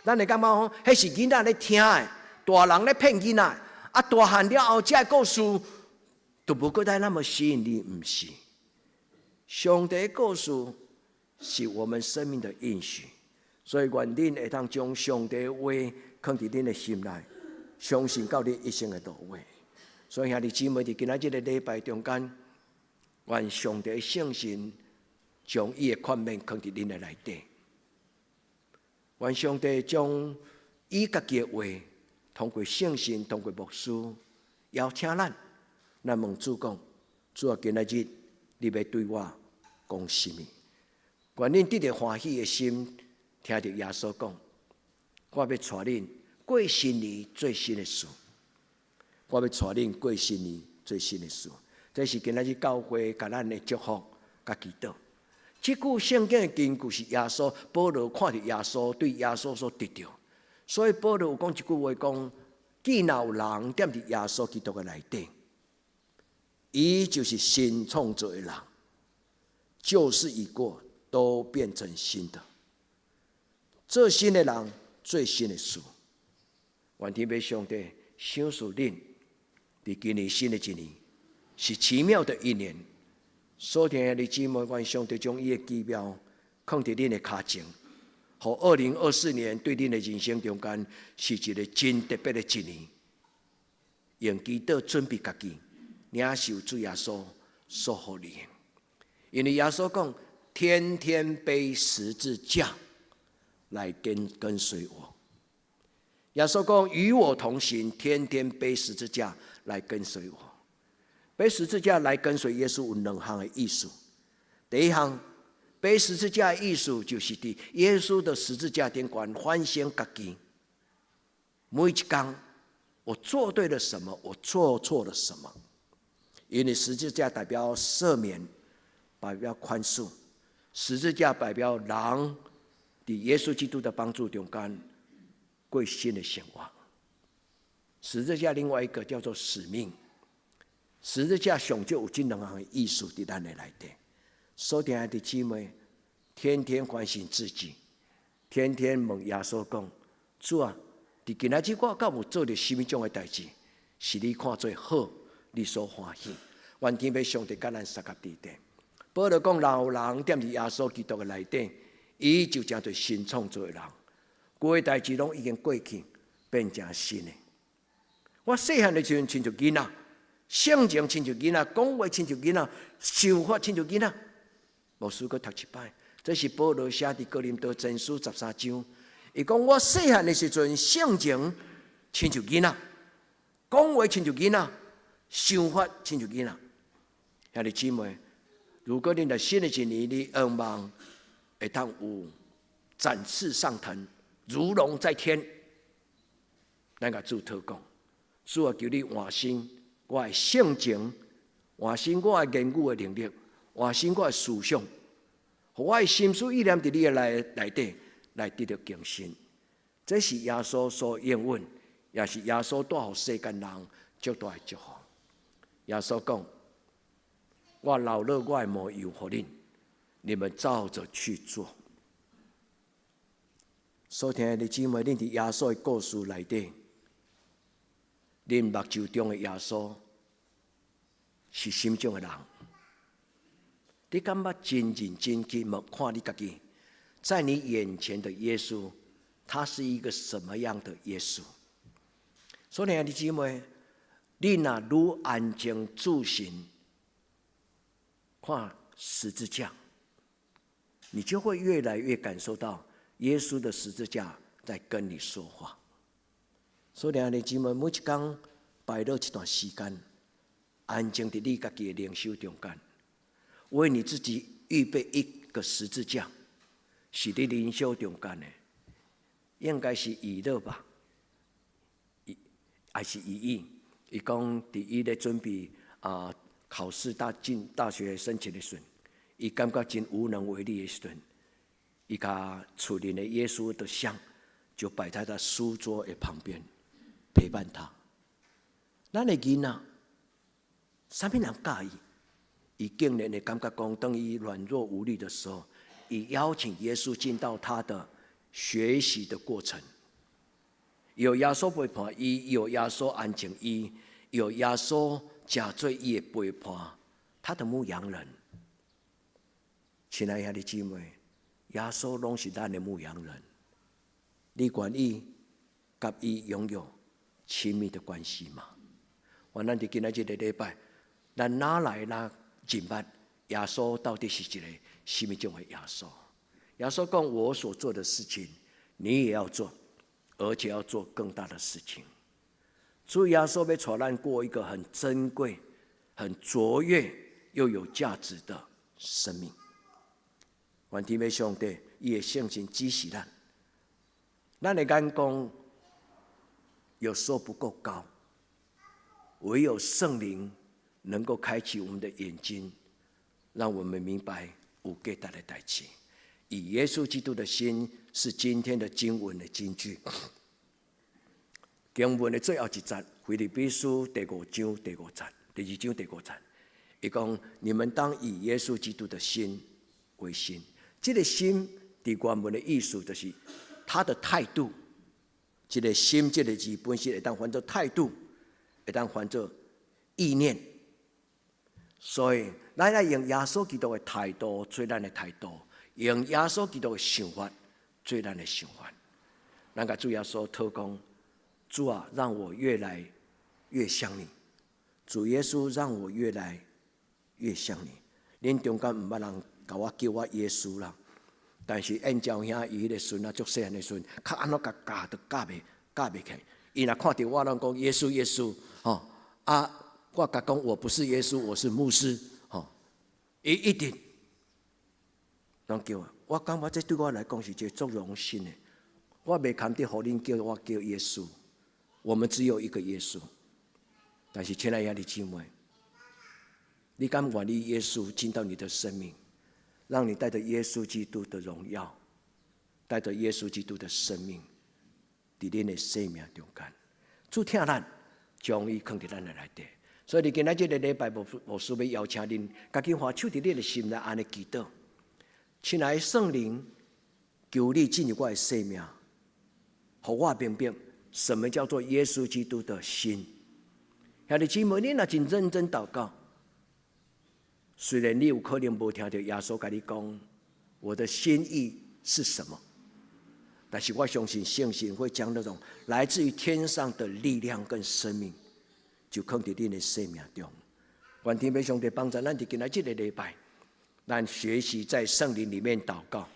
S1: 咱會感覺講，彼是囡仔咧聽的，大人咧騙囡仔。啊，大漢了後，這个故事都無閣再那麼吸引力，毋是。上帝故事是我們生命的應許，所以願恁會當將上帝話囥佇恁的心內，相信到你一生的落尾。所以兄弟姊妹，佇今仔這个禮拜中間，願上帝聖神將伊的勸勉囥佇恁的內底，願上帝將伊家己的話通過聖神，通過牧師邀請咱，咱問主講：主啊，今仔日你欲對我講啥物？願恁得著歡喜的心，聽著耶穌講：我欲帶恁過新年做新的事。我欲帶恁過新年做新的事。這是今仔日教會共咱的祝福佮祈禱。這句聖經的根據是耶穌，保羅看著耶穌，對耶穌所得著，所以保羅有講一句話講：既若有人踮佇耶穌基督的內底，伊就是新創造的人，舊事已過，都變成新的。做新的人，做新的事。願天父上帝賞賜恁，佇今年新的一年，是奇妙的一年。所聽的姊妹，願上帝將伊的奇妙囥佇恁的跤前，予2024年對恁的人生中間是一个真特別的一年。用祈禱準備家己，領受主耶穌所予你的。因為耶穌講：天天背十字架來跟隨我。耶穌講：與我同行，天天背十字架來跟隨我。背十字架來跟隨耶穌有兩項的意思。第一項，背十字架的意思就是佇耶穌的十字架頂懸反省家己。每一工，我做對了什麼？我做錯了什麼？因為十字架代表赦免，代表寬恕。十字架代表人佇耶穌基督的幫助中間過新的生活。十字架另外一個叫做使命。十字架上少有這兩項的意思佇咱的內底。所聽的姊妹，天天反省自己，天天問耶穌講：主啊，佇今仔日我敢有做著啥物種的代誌，是你看做好，你所歡喜。願天父上帝佮咱相佮佇底。保羅講，若有人踮佇耶穌基督的內底，伊就成做新創造的人，舊的代誌攏已經過去，變成新的。我細漢的時陣親像囡仔，性情親像囡仔，講話親像囡仔，想法親像囡仔。牧師閣讀一擺，這是保羅寫佇哥林多前書13章。伊講我細漢的時陣，性情親像囡仔，講話親像囡仔，想法親像囡仔。兄弟姊妹，如果恁佇新的一年，你願望會當有展翅上騰，如龍在天，咱共主禱告，主啊，求你換新我的性情，換新我的言語的能力，換新我的思想，予我的心思意念佇你的內底來得著更新。這是耶穌所應允，也是耶穌帶予世間人足大的祝福。耶穌講：我留落我的模樣予恁，你們照着去做。所聽的姊妹，恁佇耶穌的故事內底，恁目睭中的耶穌是啥物種的人？你敢捌真認真去默看你家己，在你眼前的耶穌，他是一個什麼樣的耶穌？所以，兄弟姊妹，你若愈安靜注神看十字架，你就會越來越感受到耶穌的十字架在跟你說話。所以兄弟姊妹，每一工排落一段時間，安靜佇你家己的靈修中間，為你自己預備一個十字架，是你靈修中間的，應該是以樂吧？還是以義？伊講佇伊咧準備啊考試大進大學申請的時陣，伊感覺真無能為力的時陣，伊共厝裡的耶穌的像就擺在他書桌的旁邊，陪伴他。咱的囡仔，啥物人佮意？伊竟然會感覺講，當伊軟弱無力的時候，伊邀請耶穌進到他的學習的過程。有耶穌陪伴伊，有耶穌安靜伊，有耶穌成做伊的陪伴，他的牧羊人。親愛兄弟姊妹，耶穌攏是咱的牧羊人。你願意佮伊擁有親密的關係嗎？願咱佇今仔這個禮拜，咱哪來哪認捌耶穌到底是一個啥物種的耶穌？耶穌講：我所做的事情，你也要做，而且要做更大的事情。主耶穌欲帶咱過一個很珍貴、很卓越又有價值的生命。願天父上帝伊的聖神指示咱，咱的眼光有時候不夠高，唯有聖靈能夠開啟我們的眼睛，讓我們明白有價值的代誌。以耶穌基督的心是今天的經文的金句。經文的最後一節，腓立比書第五章第五節，第二章第五節，伊講：你們當以耶穌基督的心為心。這個心佇原文的意思就是他的態度。這個心這個字本身會當翻做態度，會當翻做意念。所以，咱愛用耶穌基督的態度做咱的態度，用耶穌基督的想法做咱的想法。咱共主耶穌禱告：主啊，讓我越來越像你。主耶穌，讓我越來越像你。恁中間毋捌人共我叫我耶穌啦，但是燕嬌兄伊彼个孫仔足細漢的時陣，較按怎共教都教袂起。伊若看著我，攏講耶穌耶穌，吼啊！我共講我不是耶穌，我是牧師，吼。伊一定攏叫我，我感覺這對我來講是一個足榮幸的。我袂堪得予恁叫我叫耶穌，我們只有一個耶穌。但是親愛的兄弟姊妹，你敢願意耶穌進到你的生命，讓你帶着耶穌基督的榮耀，帶着耶穌基督的生命，佇恁的生命中間，主疼咱，將伊囥佇咱的內底。所以，你今仔這個禮拜，牧師欲邀請恁，家己橫手佇你的心內按呢祈禱。親愛的聖靈，求你進入我的生命，予我明白什麼叫做耶穌基督的心。兄弟姊妹，你若真認真禱告，雖然你有可能無聽著耶穌共你講我的心意是什麼，但是我相信聖神會將那種來自於天上的力量跟生命，就囥佇恁的生命中。願天父上帝幫助咱佇今仔這個禮拜，咱學習在聖靈裡面禱告。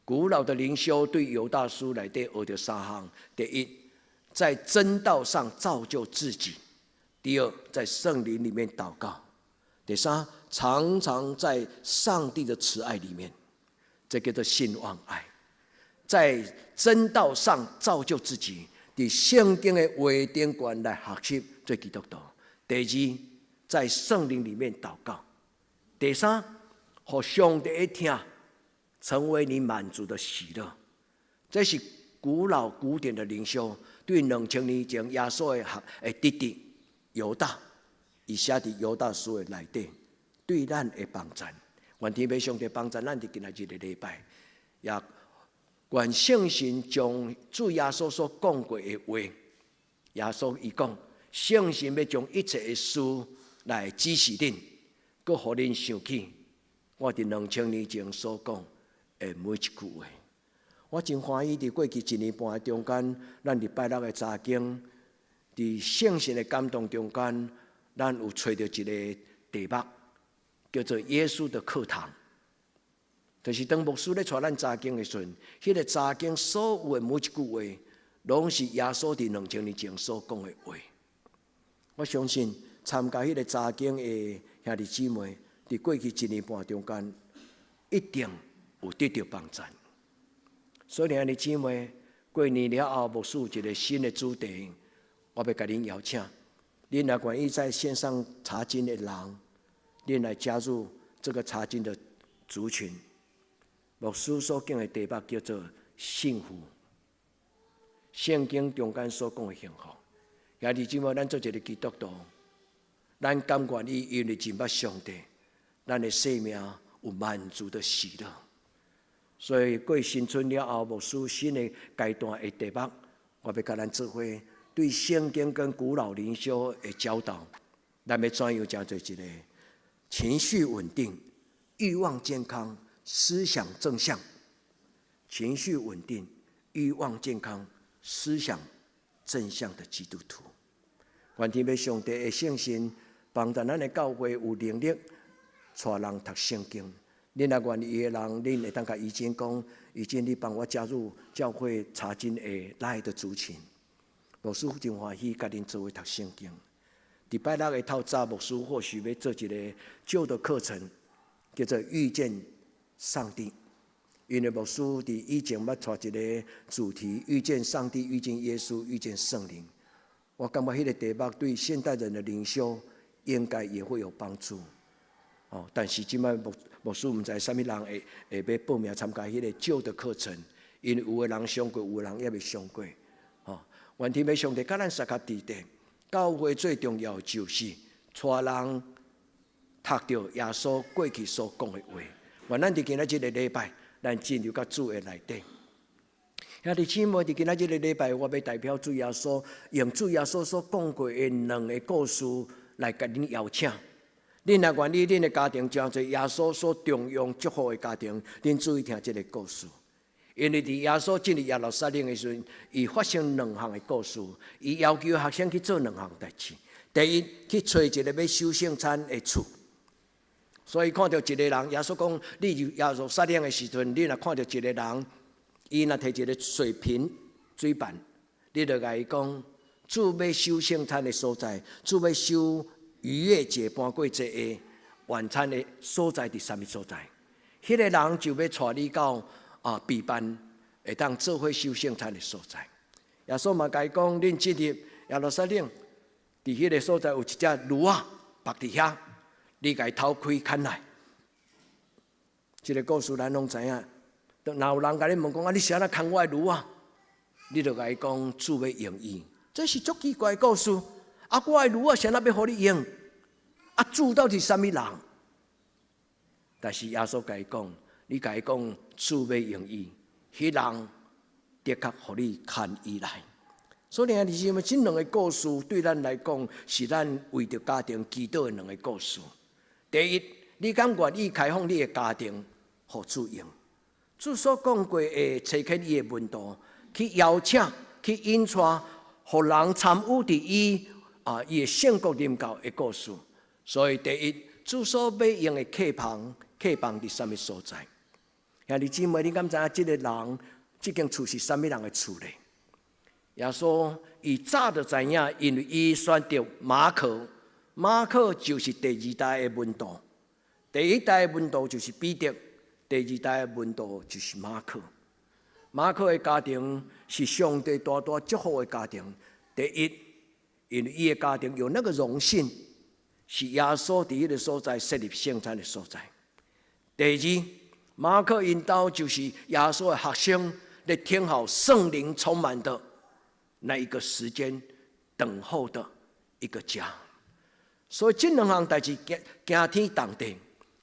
S1: 古老的靈修對猶大書內底學著三項：第一，在真道上造就自己；第二，在聖靈裡面禱告；第三，常常在上帝的慈愛裡面，這叫做信望愛。在真道上造就自己，佇聖經的話頂懸來學習做基督徒。第二，在聖靈裡面禱告；第三，予上帝的疼成為你滿足的喜樂。這是古老古典的靈修，對2000年前耶穌的學的弟弟猶大，伊寫佇猶大書的內底，對咱的幫助。願天父上帝幫助咱佇今仔日的禮拜，也願聖神將主耶穌所講過的話，耶穌伊講，聖神欲將一切的事來指示恁，閣予恁想起我佇2000年前所講的每一句話。我真歡喜佇過去一年半的中間，咱禮拜六的查經，佇聖神的感動中間，咱有揣著一個題目，叫做耶穌的課堂。就是當牧師咧帶咱查經的時陣，彼個查經所有的每一句話，攏是耶穌佇2000年前所講的話。我相信參加彼个查經的兄弟姊妹，佇過去一年半中間，一定有得著幫贊。所以兄弟姊妹，過年了後，牧師有一个新的主題，我欲共恁邀請，恁若願意在線上查經的人，恁來加入這個查經的族群。牧師所講的題目叫做幸福，聖經中間所講的幸福。兄弟姊妹，咱做一个基督徒，咱甘願意因為認捌上帝，咱的生命有滿足的喜樂。所以過新春了後，牧師新的階段的題目，我欲共咱做伙對聖經跟古老靈修的教導，咱欲怎樣成做一个情緒穩定、欲望健康、思想正向。情緒穩定、欲望健康、思想正向的基督徒。願天父上帝的聖神幫助咱的教會有能力帶人讀聖經。恁若願意的人，恁會當共以前講，以前你幫我加入教會查經的 LINE 的族群，牧師真歡喜共恁做伙讀聖經。禮拜六的透早，牧師或許欲做一个舊的課程，叫做遇見上帝。因為牧師佇以前捌帶一个主題：遇見上帝、遇見耶穌、遇見聖靈。我感覺彼个題目對現代人的靈修應該也會有幫助。哦，但是這擺牧師毋知啥物人會欲報名參加彼个舊的課程，因為有的人上過，有的人猶未上過。哦，願天父上帝共咱相佮佇咧，教會最重要就是帶人讀著耶穌過去所講的話。願咱佇今仔這个禮拜，咱進入到主的內底。兄弟姊妹，佇今仔這个禮拜，我欲代表主耶穌，用主耶穌所講過的兩个故事來共恁邀請。恁若願意，恁的家庭成做耶穌所重用祝福的家庭，恁注意聽這个故事。因為佇耶穌進入耶路撒冷的時陣，伊發生兩項的故事，伊要求學生去做兩項代誌。第一，去揣一个欲守聖餐的厝。所以看著一个人，耶穌講：你入耶路撒冷的時陣，你若看著一个人，伊若提一个水瓶、水盤，你就共伊講：主欲守聖餐的所在，主欲守逾越節、搬過節的晚餐的所在佇啥物所在？彼个人就欲帶你到備辦會當做伙守聖餐的所在。耶穌嘛共伊講：恁進入耶路撒冷，佇彼个所在有一隻驢仔縛佇遐，你共伊偷開牽來。這个故事咱攏知影。若有人共你問講啊，你是按怎牽我的驢仔？你就共伊講主欲用伊，這是足奇怪的故事。啊，我的驢仔是按怎欲予你用？啊，主到底是啥物人？但是耶穌共伊講，你共伊講主欲用伊，彼人的確予你牽伊來。所以，兄弟姊妹，這兩个故事對咱來講，是咱為著家庭祈禱的兩个故事。第一，你敢願意開放你的家庭，予主用？主所講過的差遣伊的門徒去邀請、去引帶，予人參與佇伊的聖國臨到的故事。所以，第一，主所欲用的客房，客房佇啥物所在？兄弟姊妹，你敢知影這个人，這間厝是啥物人的厝咧？耶穌伊早就知影，因為伊選著馬可，馬可就是第二代的門徒。第一代的門徒就是彼得，第二代的門徒就是馬可。馬可的家庭是上帝大大祝福的家庭。第一，因為伊的家庭有那個榮幸，是耶穌佇彼个所在設立聖餐的所在。第二，馬可𪜶兜就是耶穌的學生，咧聽候聖靈充滿的那一個時間，等候的一個家。所以這兩項代誌驚驚天動地，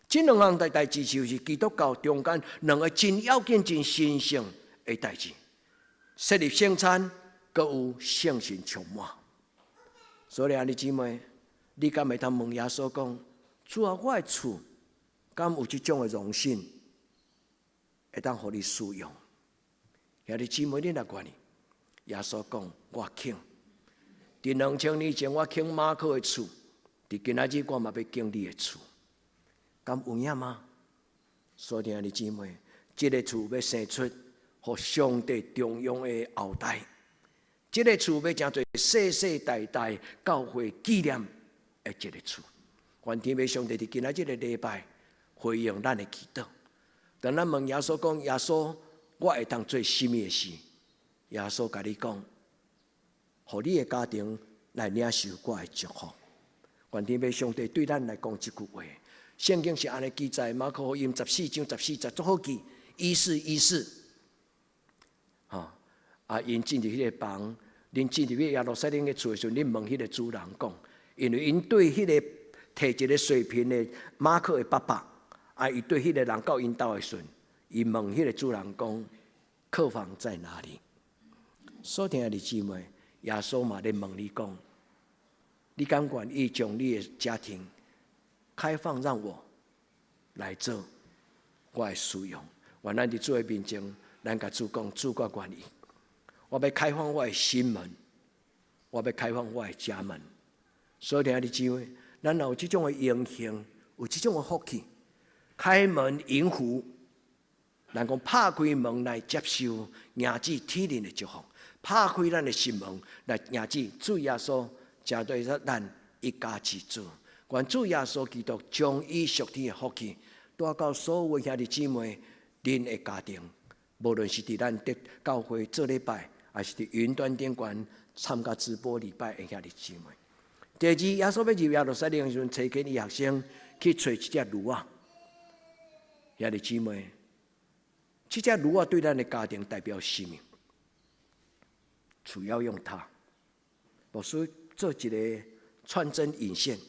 S1: 這兩項代誌就是基督教中間兩個真要緊、真神聖的代誌。設立聖餐，閣有聖神充滿。所以兄弟姊妹，你敢會當問耶穌講：主啊，我的厝敢有這種的榮幸，會當予你使用？兄弟姊妹，你若願意，耶穌講：我肯。佇2000年前，我肯馬可的厝，佇今仔日我嘛欲肯你的厝，敢有影嗎？所以兄弟姊妹，這个厝欲生出予上帝重用的後代。這个厝欲成做世世代代教會紀念的一个厝。願天父上帝佇今仔這个禮拜回應咱的祈禱。當咱問耶穌講：耶穌，我會當做啥物的事？耶穌共你講：予你的家庭來領受我的祝福。願天父上帝對咱來講這句話。聖經是按呢記載，馬可福音14章14節，足好記，一四一四。吼，啊，𪜶進入彼个房，恁進入去耶路撒冷的厝的時陣，恁問彼个主人講，因為𪜶對彼个提一个水瓶的馬可的爸爸，啊，伊對彼个人到𪜶兜的時陣，伊問彼个主人講，客房在哪裡？所聽的姊妹，耶穌嘛咧問你講，你敢願意將你的家庭開放，讓我來做我的使用？願咱佇主的面前，咱共主講，主我願意，我欲開放我的心門，我欲開放我的家門。所聽的姊妹，咱若有這種的榮幸，有這種的福氣，開門迎福，咱講拍開門來接受迎接天靈的祝福，拍開咱的心門來迎接主耶穌，成做咱一家之主。願主耶穌基督將伊屬天的福氣帶到所有兄弟姊妹恁的家庭，無論是佇咱的教會做禮拜，抑是佇雲端頂懸參加直播禮拜的兄弟姊妹。第二，耶穌欲入耶路撒冷的時陣，差遣伊學生去揣一隻驢仔。兄弟姊妹，這隻驢仔對咱的家庭代表啥物？主要用它，牧師做一个穿針引線。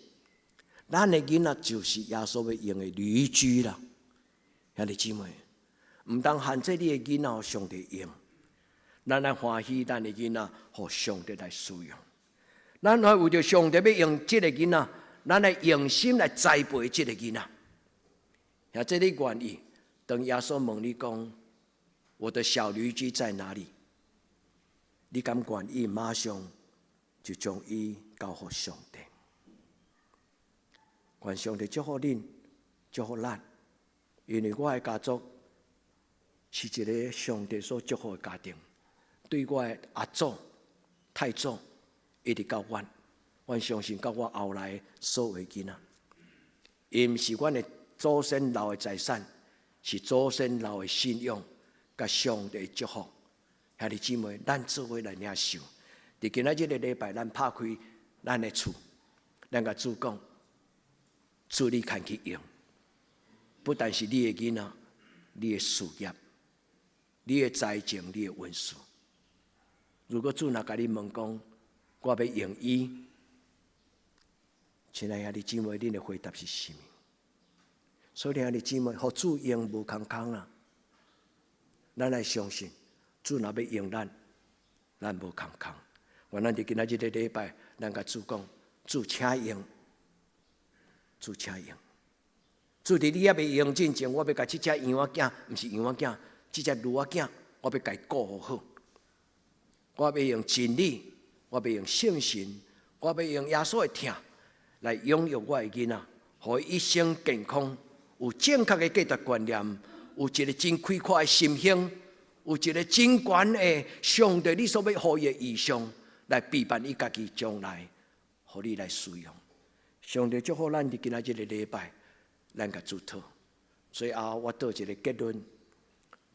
S1: 咱的囡仔就是耶穌欲用的驢駒啦，兄弟姊妹，毋通限制你的囡仔予上帝用，咱愛歡喜咱的囡仔予上帝來使用。咱愛為著上帝欲用這个囡仔，咱來用心來栽培這个囡仔。若這你願意，當耶穌問你講：我的小驢駒在哪裡？你敢願意馬上就將伊交予上帝？願上帝祝福恁，祝福咱，因為我的家族是一个上帝所祝福的家庭。對我的阿祖、太祖，一直到阮，阮相信到我後來所有的囡仔，伊毋是阮的祖先留的財產，是祖先留的信仰，佮上帝祝福。兄弟姊妹，咱做伙來領受。佇今仔這个禮拜，咱拍開咱的厝，咱共主講。主你牽去用，不但是你的囡仔，你的事業、你的財政、你的恩賜。如果主若共你問講，我欲用伊，親愛兄弟姊妹，恁的回答是啥物？所以兄弟姊妹，予主用無空空啊！咱來相信，主若欲用咱，咱無空空。願咱佇今仔這个禮拜，咱共主講，主請用。主請用，主佇你猶未用進前，我欲共這隻羊仔囝，毋是羊仔囝，這隻驢仔囝，我欲共伊顧好。我欲用真理，我欲用聖神，我欲用耶穌的疼來養育我的囡仔，予伊一生健康，有正確的價值觀念，有一个真開闊的心胸，有一个真懸的上帝你所欲予伊的異象，來陪伴伊家己將來，予你來使用。上帝祝福咱佇今仔這个禮拜，咱共主討。最後我做一个結論，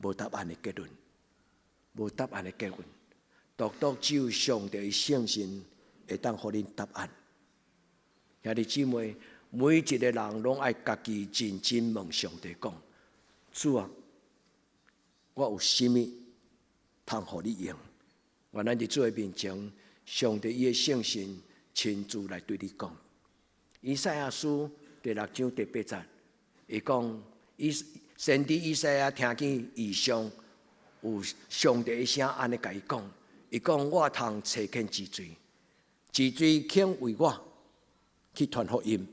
S1: 無答案的結論，無答案的結論，獨獨只有上帝的聖神會當予恁答案。兄弟姊妹，每一個人攏愛家己認真問上帝講：主啊，我有啥物通予你用？願咱佇主的面前，上帝伊的聖神親自來對你講。以賽亞書第六章第八節，伊講：以先知以賽亞聽見異象，有上帝的聲按呢共伊講，伊講我通差遣一水，一水肯為我去傳福音。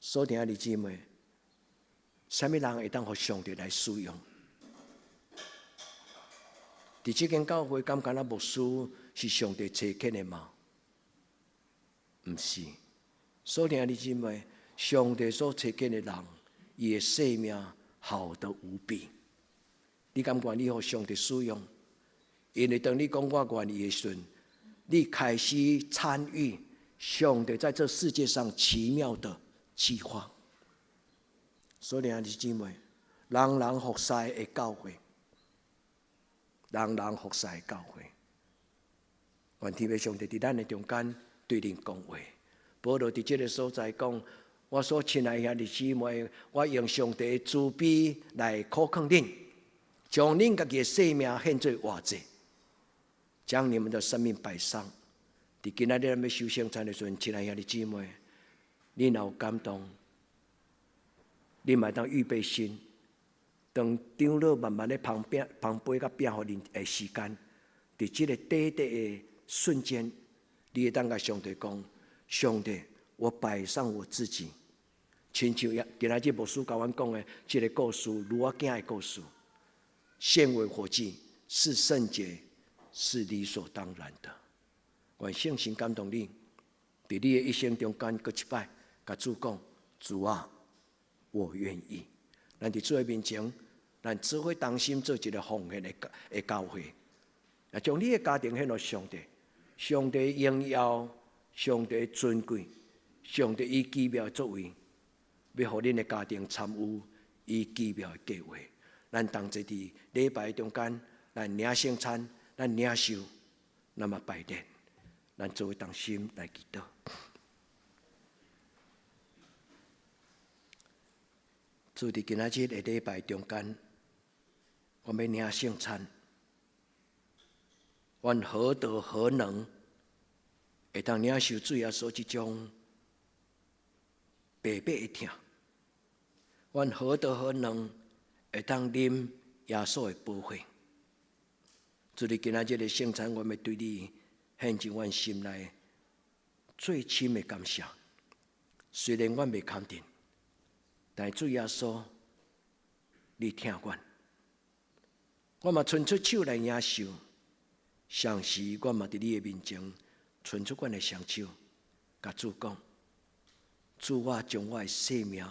S1: 所聽的姊妹，啥物人會當予上帝來使用？佇這間教會，敢敢若牧師是上帝差遣的嗎？毋是。所聽的姊妹，上帝所差遣的人，伊的生命好得無比。你敢願意予上帝使用？因為當你講我願意的時陣，你開始參與上帝在這世界上奇妙的計劃。所以兄弟姊妹，人人服侍的教會，人人服侍的教會，願天父上帝佇咱的中間對恁講話。保羅佇這个所在講：我所親愛兄弟姊妹，我用上帝的慈悲來苦勸恁，將恁家己的性命獻做活祭，將你們的生命擺上。佇今仔日咱欲守聖餐的時陣，親愛兄弟姊妹，你若有感動，你嘛會當預備心，當長老慢慢咧捧餅、捧杯佮餅予恁的時間，佇這个短短的瞬間，你會當共上帝講：上帝，我擺上我自己，親像今仔日牧師共阮講的這个故事，驢仔囝的故事，獻為活祭是聖潔，是理所當然的。願聖神感動你，佇你的一生中間閣一擺，共主講：主啊，我願意。咱佇主的面前，咱做伙同心做一个奉獻的教會，啊，將你的家庭獻予上帝，上帝榮耀，上帝尊貴，上帝伊奇妙的作為，欲予恁的家庭參與伊奇妙的計劃。咱同齊佇禮拜中間，咱領聖餐，咱領受，咱嘛拜禮，咱做伙同心來祈禱。主佇今仔日的禮拜中間，我欲領聖餐，阮何德何能，會當領受主耶穌這種白白的疼？阮何德何能，會當啉耶穌的寶血？主佇今仔日的聖餐，我欲對你獻上阮心內最深的感謝。雖然阮袂堪得，但主耶穌，你疼阮，我嘛伸出手來領受，同時我嘛佇你的面前伸出阮的雙手，共主講：主，我將我的生命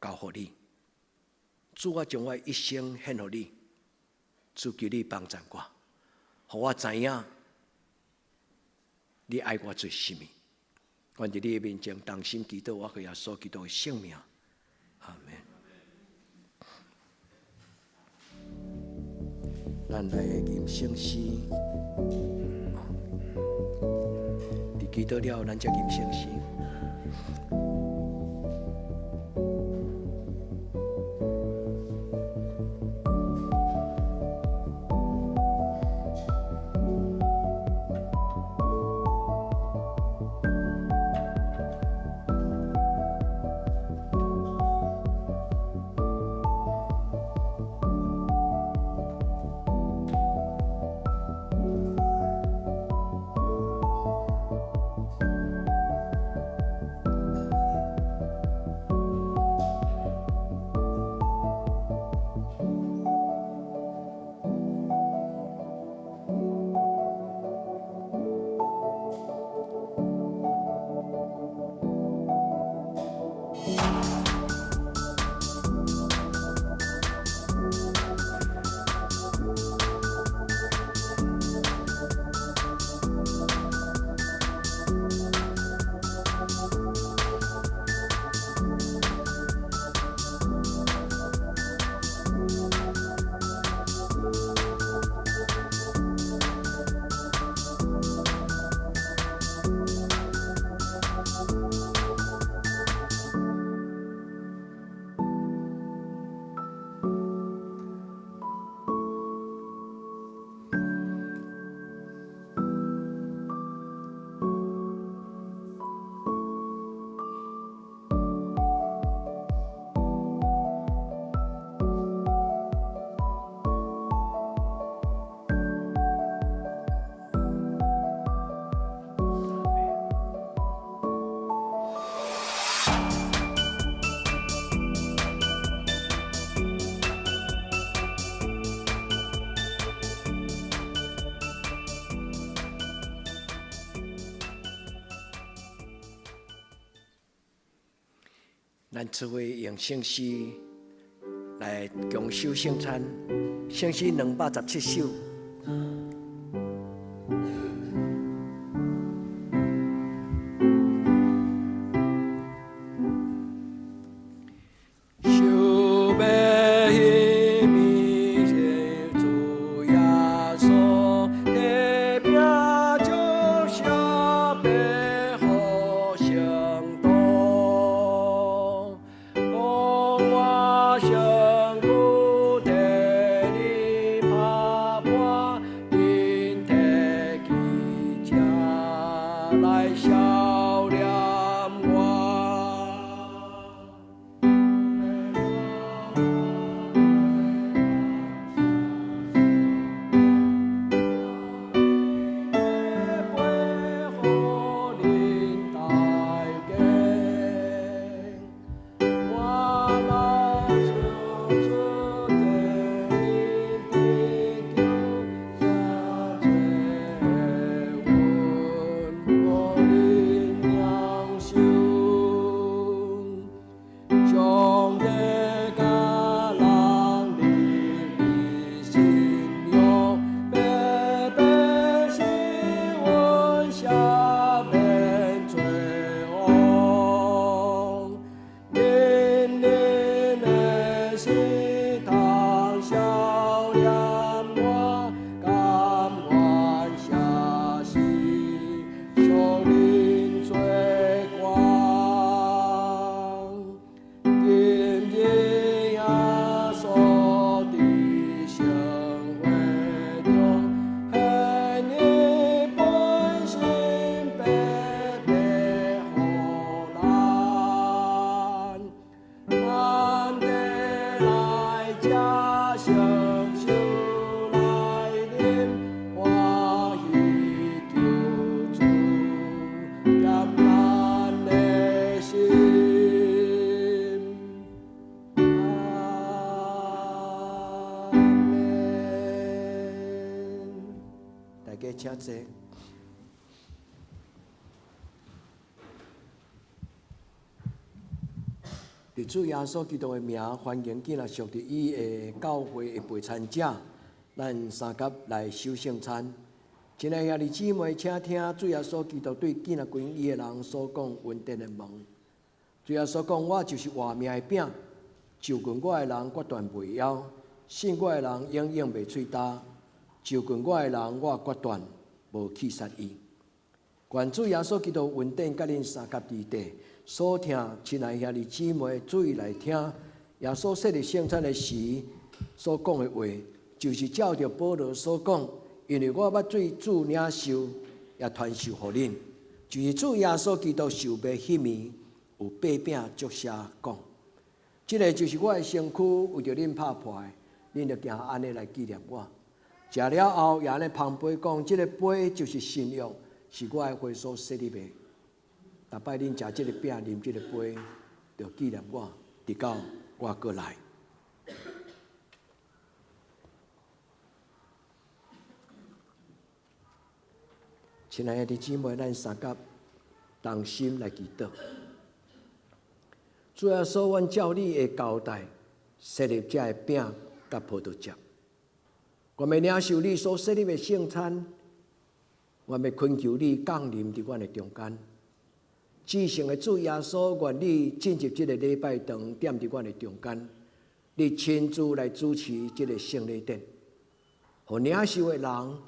S1: 交予你，主，我將我的一生獻予你，主求你幫助我，予我知影你愛我做啥物。阮佇你的面前同心祈禱，我靠耶穌基督的聖名，阿門。咱來吟聖詩，佇祈禱了後，咱才吟聖詩。咱做伙用聖詩來共守聖餐，聖詩217首。
S5: 是通消念我，甘愿舍身属恁做官。今日耶穌佇聖會中，獻伊本身白白予咱，咱得來食聖酒來啉，歡喜求主點咱的心。阿們。大家請坐。佇主耶穌基督的名，歡迎囝仔屬佇伊的教會的陪餐者，咱三佮來守聖餐。親愛兄弟姊妹，請聽主耶穌基督對囝仔歸伊的人所講恩典的問。主耶穌講：我就是活命的餅，就近我的人決斷袂枵，信我的人永遠袂喙焦。就近我的人，我決斷無棄殺伊。願主耶穌基督恩典佮恁相佮佇地，所聽親愛兄弟姊妹注意來聽，耶穌設立聖餐的時所講的話，就是照著保羅所講，因為我捌對主領受，也傳授予恁，就是主耶穌基督受賣彼暝，有擘餅祝謝講，這个就是我的身軀，為著恁拍破的，恁著行按呢來紀念我。食了後，也按呢捧杯講，這个杯就是新約，是我的血所設立的。逐擺恁食這个餅，啉這個杯，就紀念我，直到我閣來。親愛的弟姊妹，咱相佮同心來祈禱。主耶穌，阮照你的交代，設立這个餅佮葡萄汁，我欲領受你所設立的聖餐，我欲懇求你降臨佇阮的中間。至聖的主耶穌，願你進入這个禮拜堂，踮佇阮的中間，你親自來主持這个聖禮典，予領受的人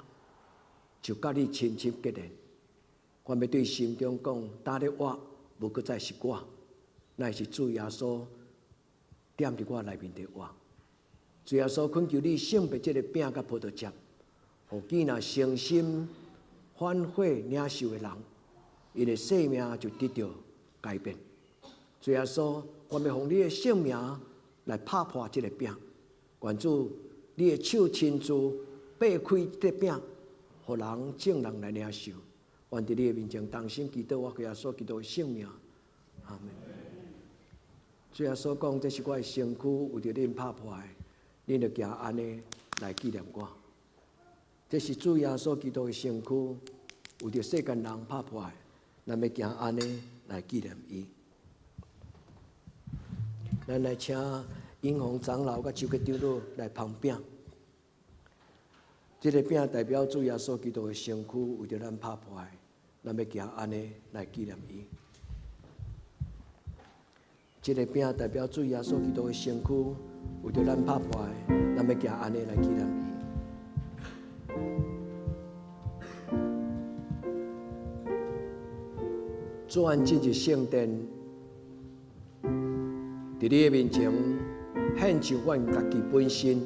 S5: 就佮你親親結連。我欲對心中講，今日我無閣再是我，乃是主耶穌踮佇我內面佇活。主耶穌懇求你聖別這个餅佮葡萄汁，予囝若誠心反悔領受的人，伊的生命就得著改變。主耶穌，我欲奉你的聖名來拍破這个餅，願主你的手親自擘開這個餅，予人眾人來領受。願佇你的面前同心祈禱，我耶穌基督的聖名，阿們。主耶穌講，這是我的身軀，為著恁拍破的，恁著行按呢來紀念我。這是主耶穌基督的身軀，為著世間人拍破的，咱欲行按呢來紀念伊。咱來請英宏長老佮周杰長老來捧餅。這个餅代表主耶穌基督的身軀，為著咱拍破的，咱欲行按呢來紀念伊。這个餅代表主耶穌基督的身軀，為著咱拍破的，咱欲行按呢來紀念伊。主，阮進入聖殿，佇你的面前獻上阮家己本身。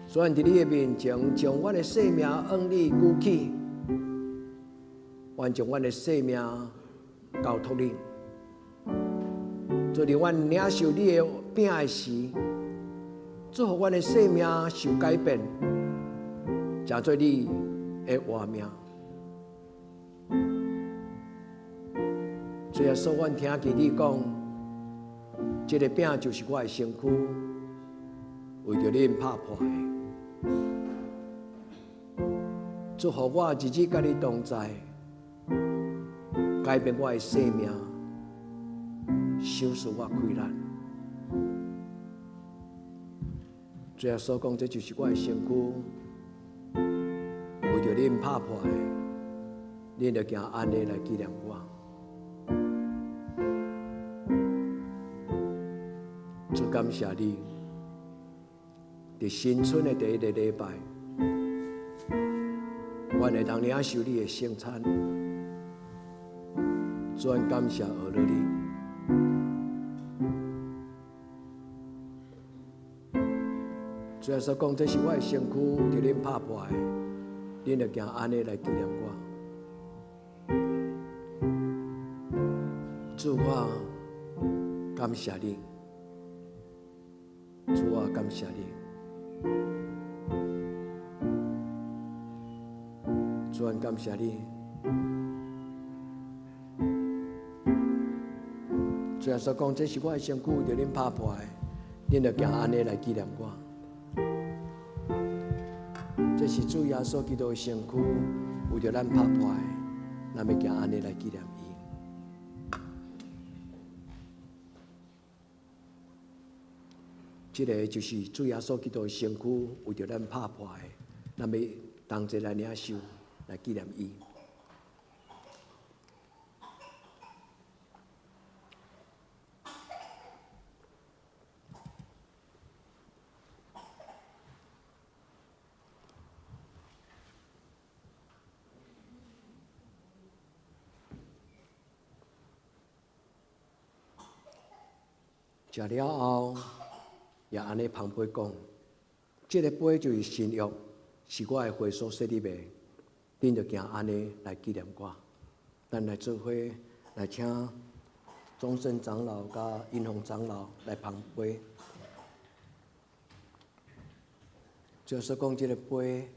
S5: 主，阮佇你的面前將阮的生命向你舉起，阮將阮的生命交託你。做佇阮領受你的餅的時，祝福阮的生命受改變，成做你的活命。主耶穌，阮聽見你講，這个餅就是我的身軀，為著恁拍破的。祝福我日日佮你同在，改變我的生命，賞賜我快樂。主耶穌講，這就是我的身軀，為著恁拍破的，恁著行按呢來紀念我。主，感感謝你，佇新春的第一个禮拜，阮會當領受你的聖餐。主，阮感謝阿羅你。主耶穌講，這是我的身軀，為著恁拍破的，恁著行按呢來紀念我。主，我感謝你。主啊，感謝你。主啊，感謝你。主耶穌講，這是我的身軀，為著恁拍破的，恁著行按呢來紀念我。這是主耶穌基督的身軀，為著咱拍破的，咱欲行按呢來紀念伊。這个就是主耶穌基督的身軀，為著咱拍破的，咱欲同齊來領受，來紀念伊。食了後，也按呢捧杯講，這个杯就是新約，是我的血所設立的，恁著行按呢來紀念我。咱來做伙來請宗聖長老佮英雄長老來捧杯。就是講，這个杯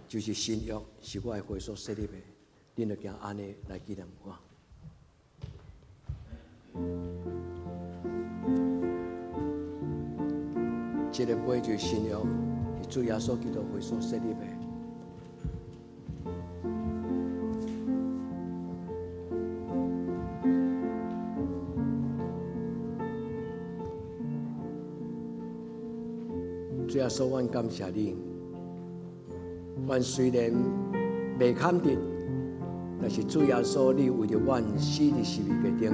S5: 就是新約，是我的血所設立的，恁著行按呢來紀念我。這个杯就是新約，是主耶穌基督血所設立的。主耶穌，阮感謝你。阮雖然袂堪得，但是主耶穌，你為著阮死佇十字架頂懸。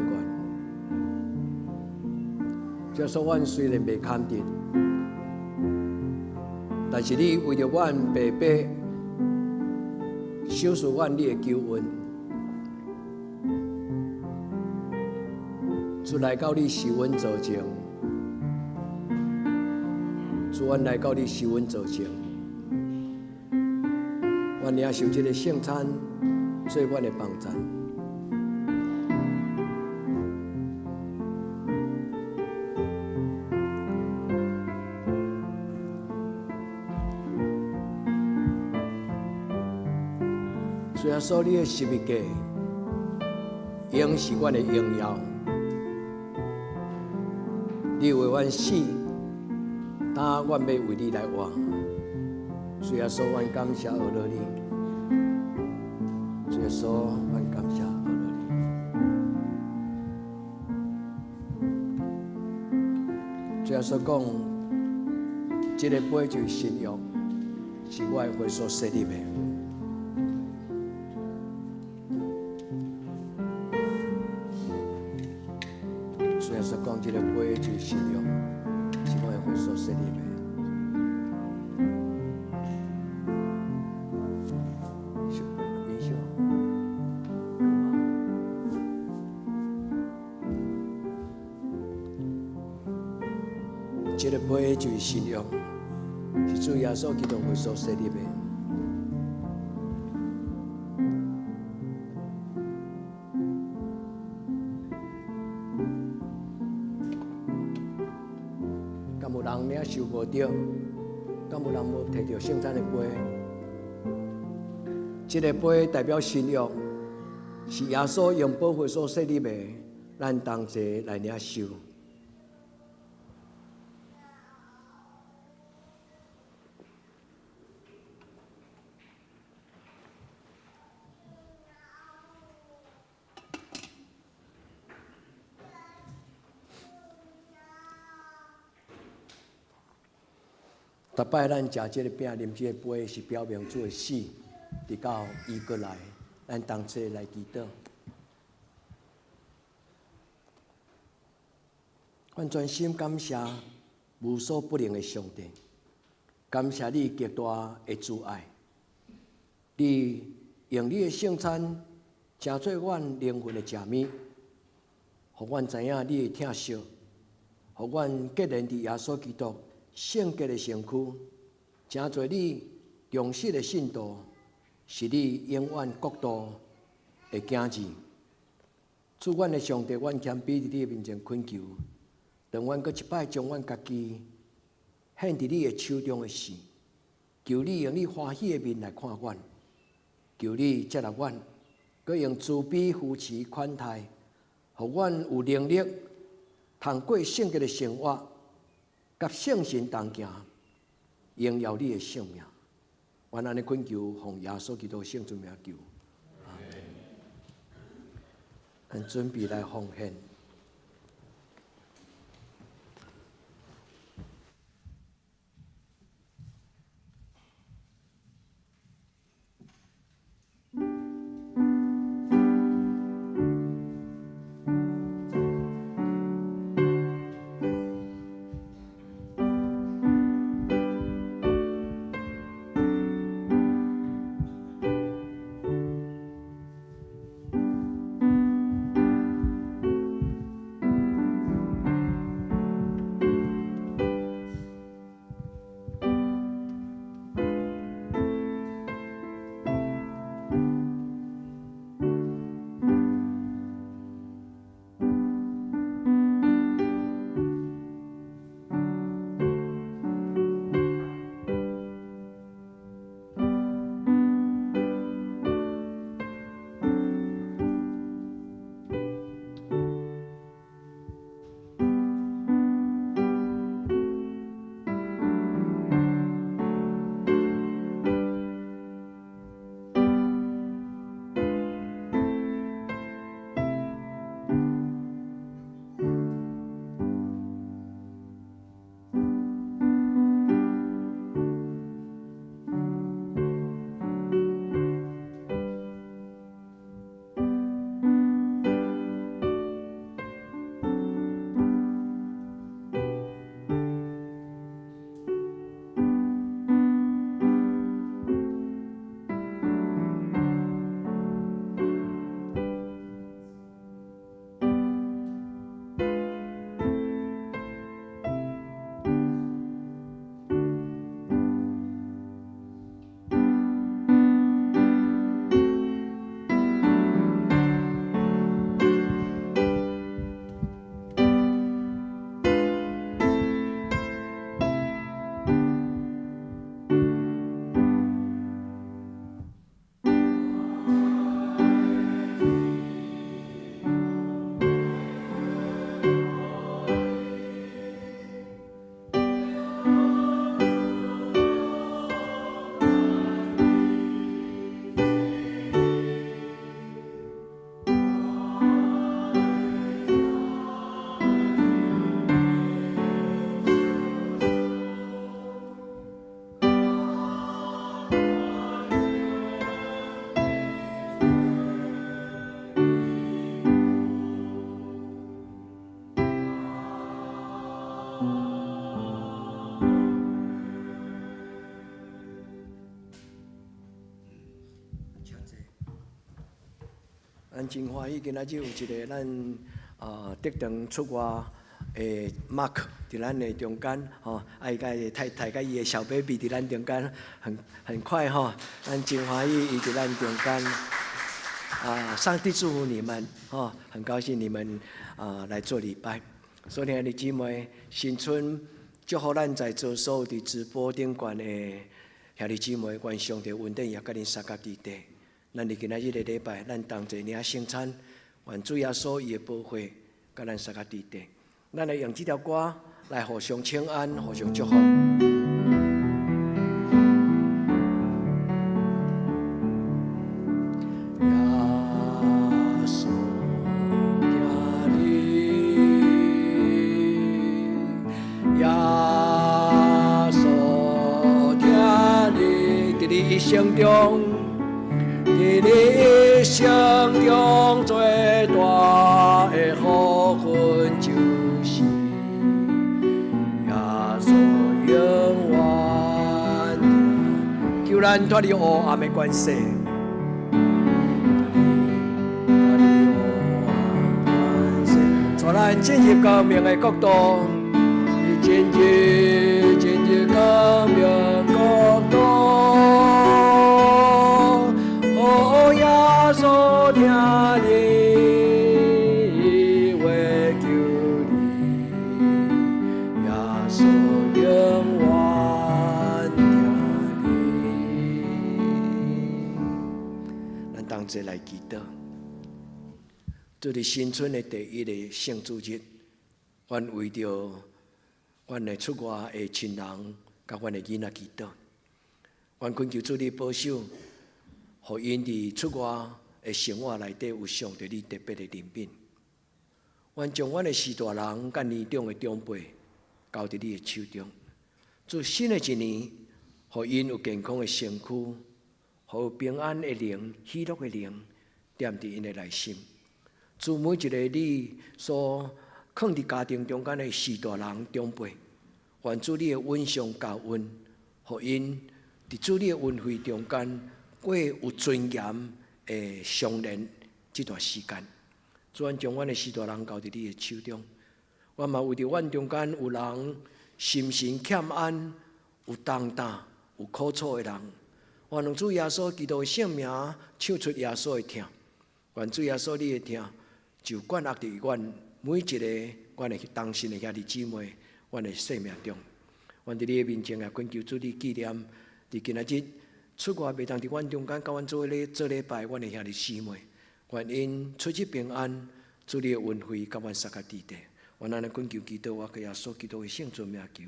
S5: 主耶穌，阮雖然袂堪得，但是你為著阮白白賞賜阮你的救恩，主來到你是阮做證，主阮來到你是阮做證，阮領受這个聖餐做阮的幫贊。主耶穌，你的十字架永是阮的榮耀。你為阮死，但阮欲為你來活。主耶穌，阮感謝阿羅你。主耶穌，阮感謝阿羅你。主耶穌講，這个杯就是新約，是我的血所設立的。主耶穌講，這个杯就是新約，是我的血所設立的。這个杯就是新約，是主耶穌基督血所設立的。敢有人領受無著？敢有人無提著聖餐的杯？這个杯代表新約，是耶穌用寶血所設立的，咱同齊來領受。逐擺咱食這个餅、啉這个杯，是表明主的死，直到伊閣來，咱同齊來祈禱。阮專心感謝無所不能的上帝，感謝你極大的慈愛，你用你的聖餐，成做阮靈魂的食物，予阮知影你的疼惜，予阮結連佇耶穌基督聖潔的身軀，成做你忠實的信徒，是你永遠國度的囝兒。主阮的上帝，阮謙卑佇你的面前懇求，當阮閣一擺將阮家己獻佇你的手中的時，求你用你歡喜的面來看阮，求你接納阮，閣用慈悲扶持款待，予阮有能力通過聖潔的生活，佮聖神同行，榮耀你的聖名。阮按呢懇求，奉耶穌基督聖尊名求，阿們。咱準備來奉獻。咱真歡喜，今仔日有一個咱啊竹長出外的 Mark 佇咱的中間，吼，啊伊佮伊太太佮伊的小 baby 佇咱中間，很快吼，咱真歡喜伊佇咱中間。啊，上帝祝福你們，吼，很高興你們啊來做禮拜。所以兄弟姊妹，新春祝福咱在座所有佇直播頂懸的兄弟姊妹，願上帝恩典也佮恁相佮佇底。咱佇今仔日的禮拜，咱同齊領聖餐，願主耶穌伊的寶血佮咱相佮佇底。咱來用這條歌來互相請安，互相祝福。耶穌疼你，耶穌疼你，佇你一生中。佇你一生中最大的福分，就是耶咱脫離黑暗的權勢。脫離黑暗權勢，帶咱進入光明的國度，進入光明國度。哦，耶穌聽你話求你，耶穌永遠聽你。咱同齊來祈禱。這佇新春的第一個聖主日，阮為著阮的出外的親人佮阮的囡仔祈禱。阮懇求主你保守，予𪜶佇出外的生活內底有上帝你特別的憐憫。阮將阮的序大人佮年長的長輩交佇你的手中。祝新的一年，予𪜶有健康的身軀，予有平安的靈、喜樂的靈，踮佇𪜶的內心。祝每一個你所囥佇家庭中間的序大人長輩，願主你的恩上加恩，予𪜶佇主你的恩惠中間過有尊嚴的相連這段時間。主，阮將阮的序大人交佇你的手中，我嘛為著阮中間有人心神欠安、有重擔、有苦楚的人，願用主耶穌基督的聖名，唱出耶穌的疼。願主耶穌你的疼就灌壓佇阮每一個阮的同信的兄弟姊妹，阮的生命中。阮佇你的面前也懇求主你紀念，佇今仔日出外袂當佇阮中間，佮阮做咧做禮拜，阮的兄弟姊妹，願𪜶出入平安，主你的恩惠佮阮相佮佇底。願按呢懇求祈禱，我靠耶穌基督的聖尊名求，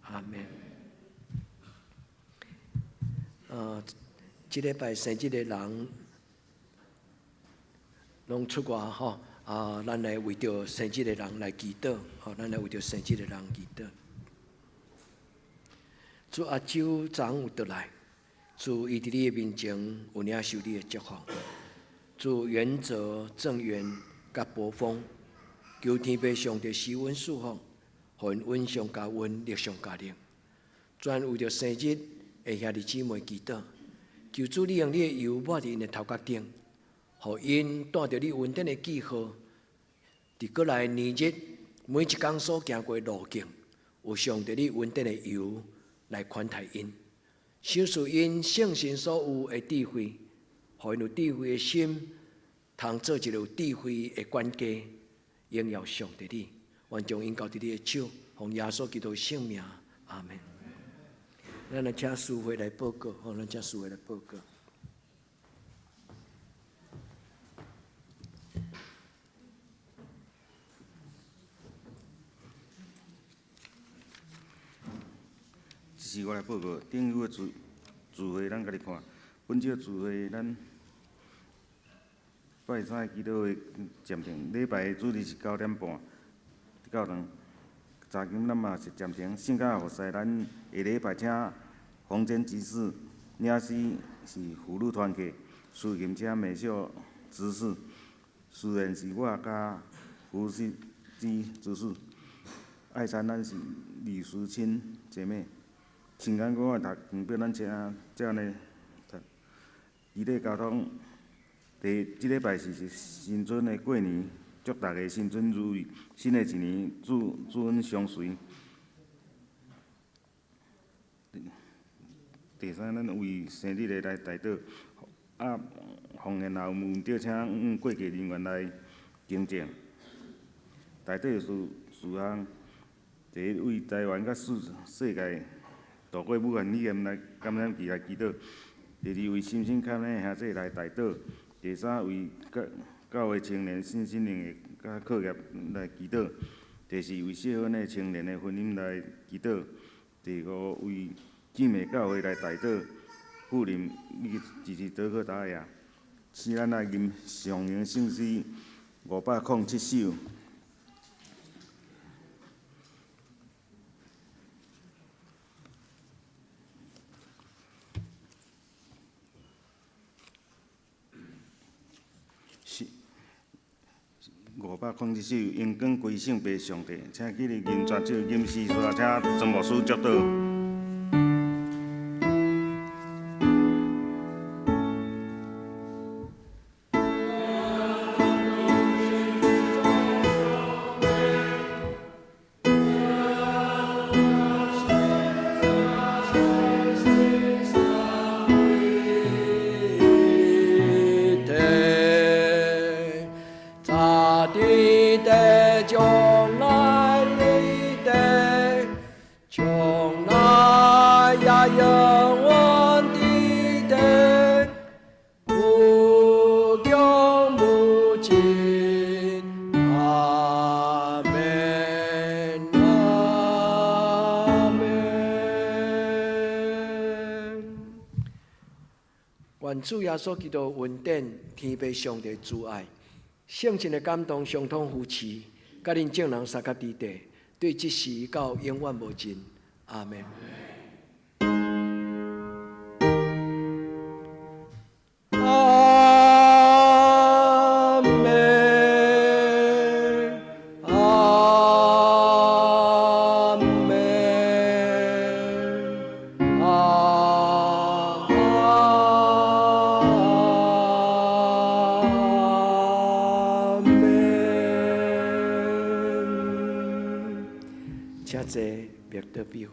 S5: 阿門。這禮拜生日的人攏出外吼，啊，咱來為著生日的人來祈禱，吼，咱來為著生日的人祈禱。主阿周昨昏有倒來，主伊佇你的面前有領受你的祝福。主原則正源佮暴風，求天父上帝施恩賜福，予𪜶恩上加恩，力上加力。專為著生日的兄弟姊妹祈禱，求主你用你的油抹佇𪜶的頭殼頂，予𪜶帶著你恩典的記號，佇過來年日每一工所行過的路徑，有上帝你恩典的油來寬待𪜶，賞賜𪜶聖神所有的智慧，予𪜶有智慧的心，通做一個有智慧的管家，榮耀上帝你。願將𪜶交佇你的手，奉耶穌基督的聖名，阿門。咱來請司會來報告，好，咱請司會來報告。
S4: 這是我來報告，頂有的聚會，咱家己看。本週聚會，咱拜三祈禱會暫停，禮拜的主日是9點半教堂。查經咱嘛是暫停，聖教服侍咱下禮拜請洪真執事，領詩是福祿團契，司琴請美秀執事，司言是我佮胡適之執事。愛餐咱是李淑清姐妹。聖經我讀堂表，咱請這按呢讀。基地交通，第這禮拜是新春的過年，祝大家新春如意，新的一年主主恩相隨。第三，咱為生日的來代禱，啊，方言若有問著，請過繼人員來更正。代禱事項，第一為台灣佮世界度過武漢肺炎來感染期來祈禱；第二為心身欠的兄弟來代禱；第三為教會青年身心靈的佮課業來祈禱；第四為適婚的青年的婚姻來祈禱；第五為姊妹教會來代禱，富林以及支持德克達亞。四，咱來吟上榮聖詩507首。507首，榮光歸聖父上帝，請起立吟全首吟詩，煞請曾牧師祝禱。
S5: 永遠佇天，無窮無盡。阿門，阿門。願主耶穌基督恩典、天父上帝慈愛、聖神的感動、相通扶持，佮恁眾人相佮佇地，對這時到永遠無盡。阿門。阿門，阿門，阿門。請坐，默禱必會。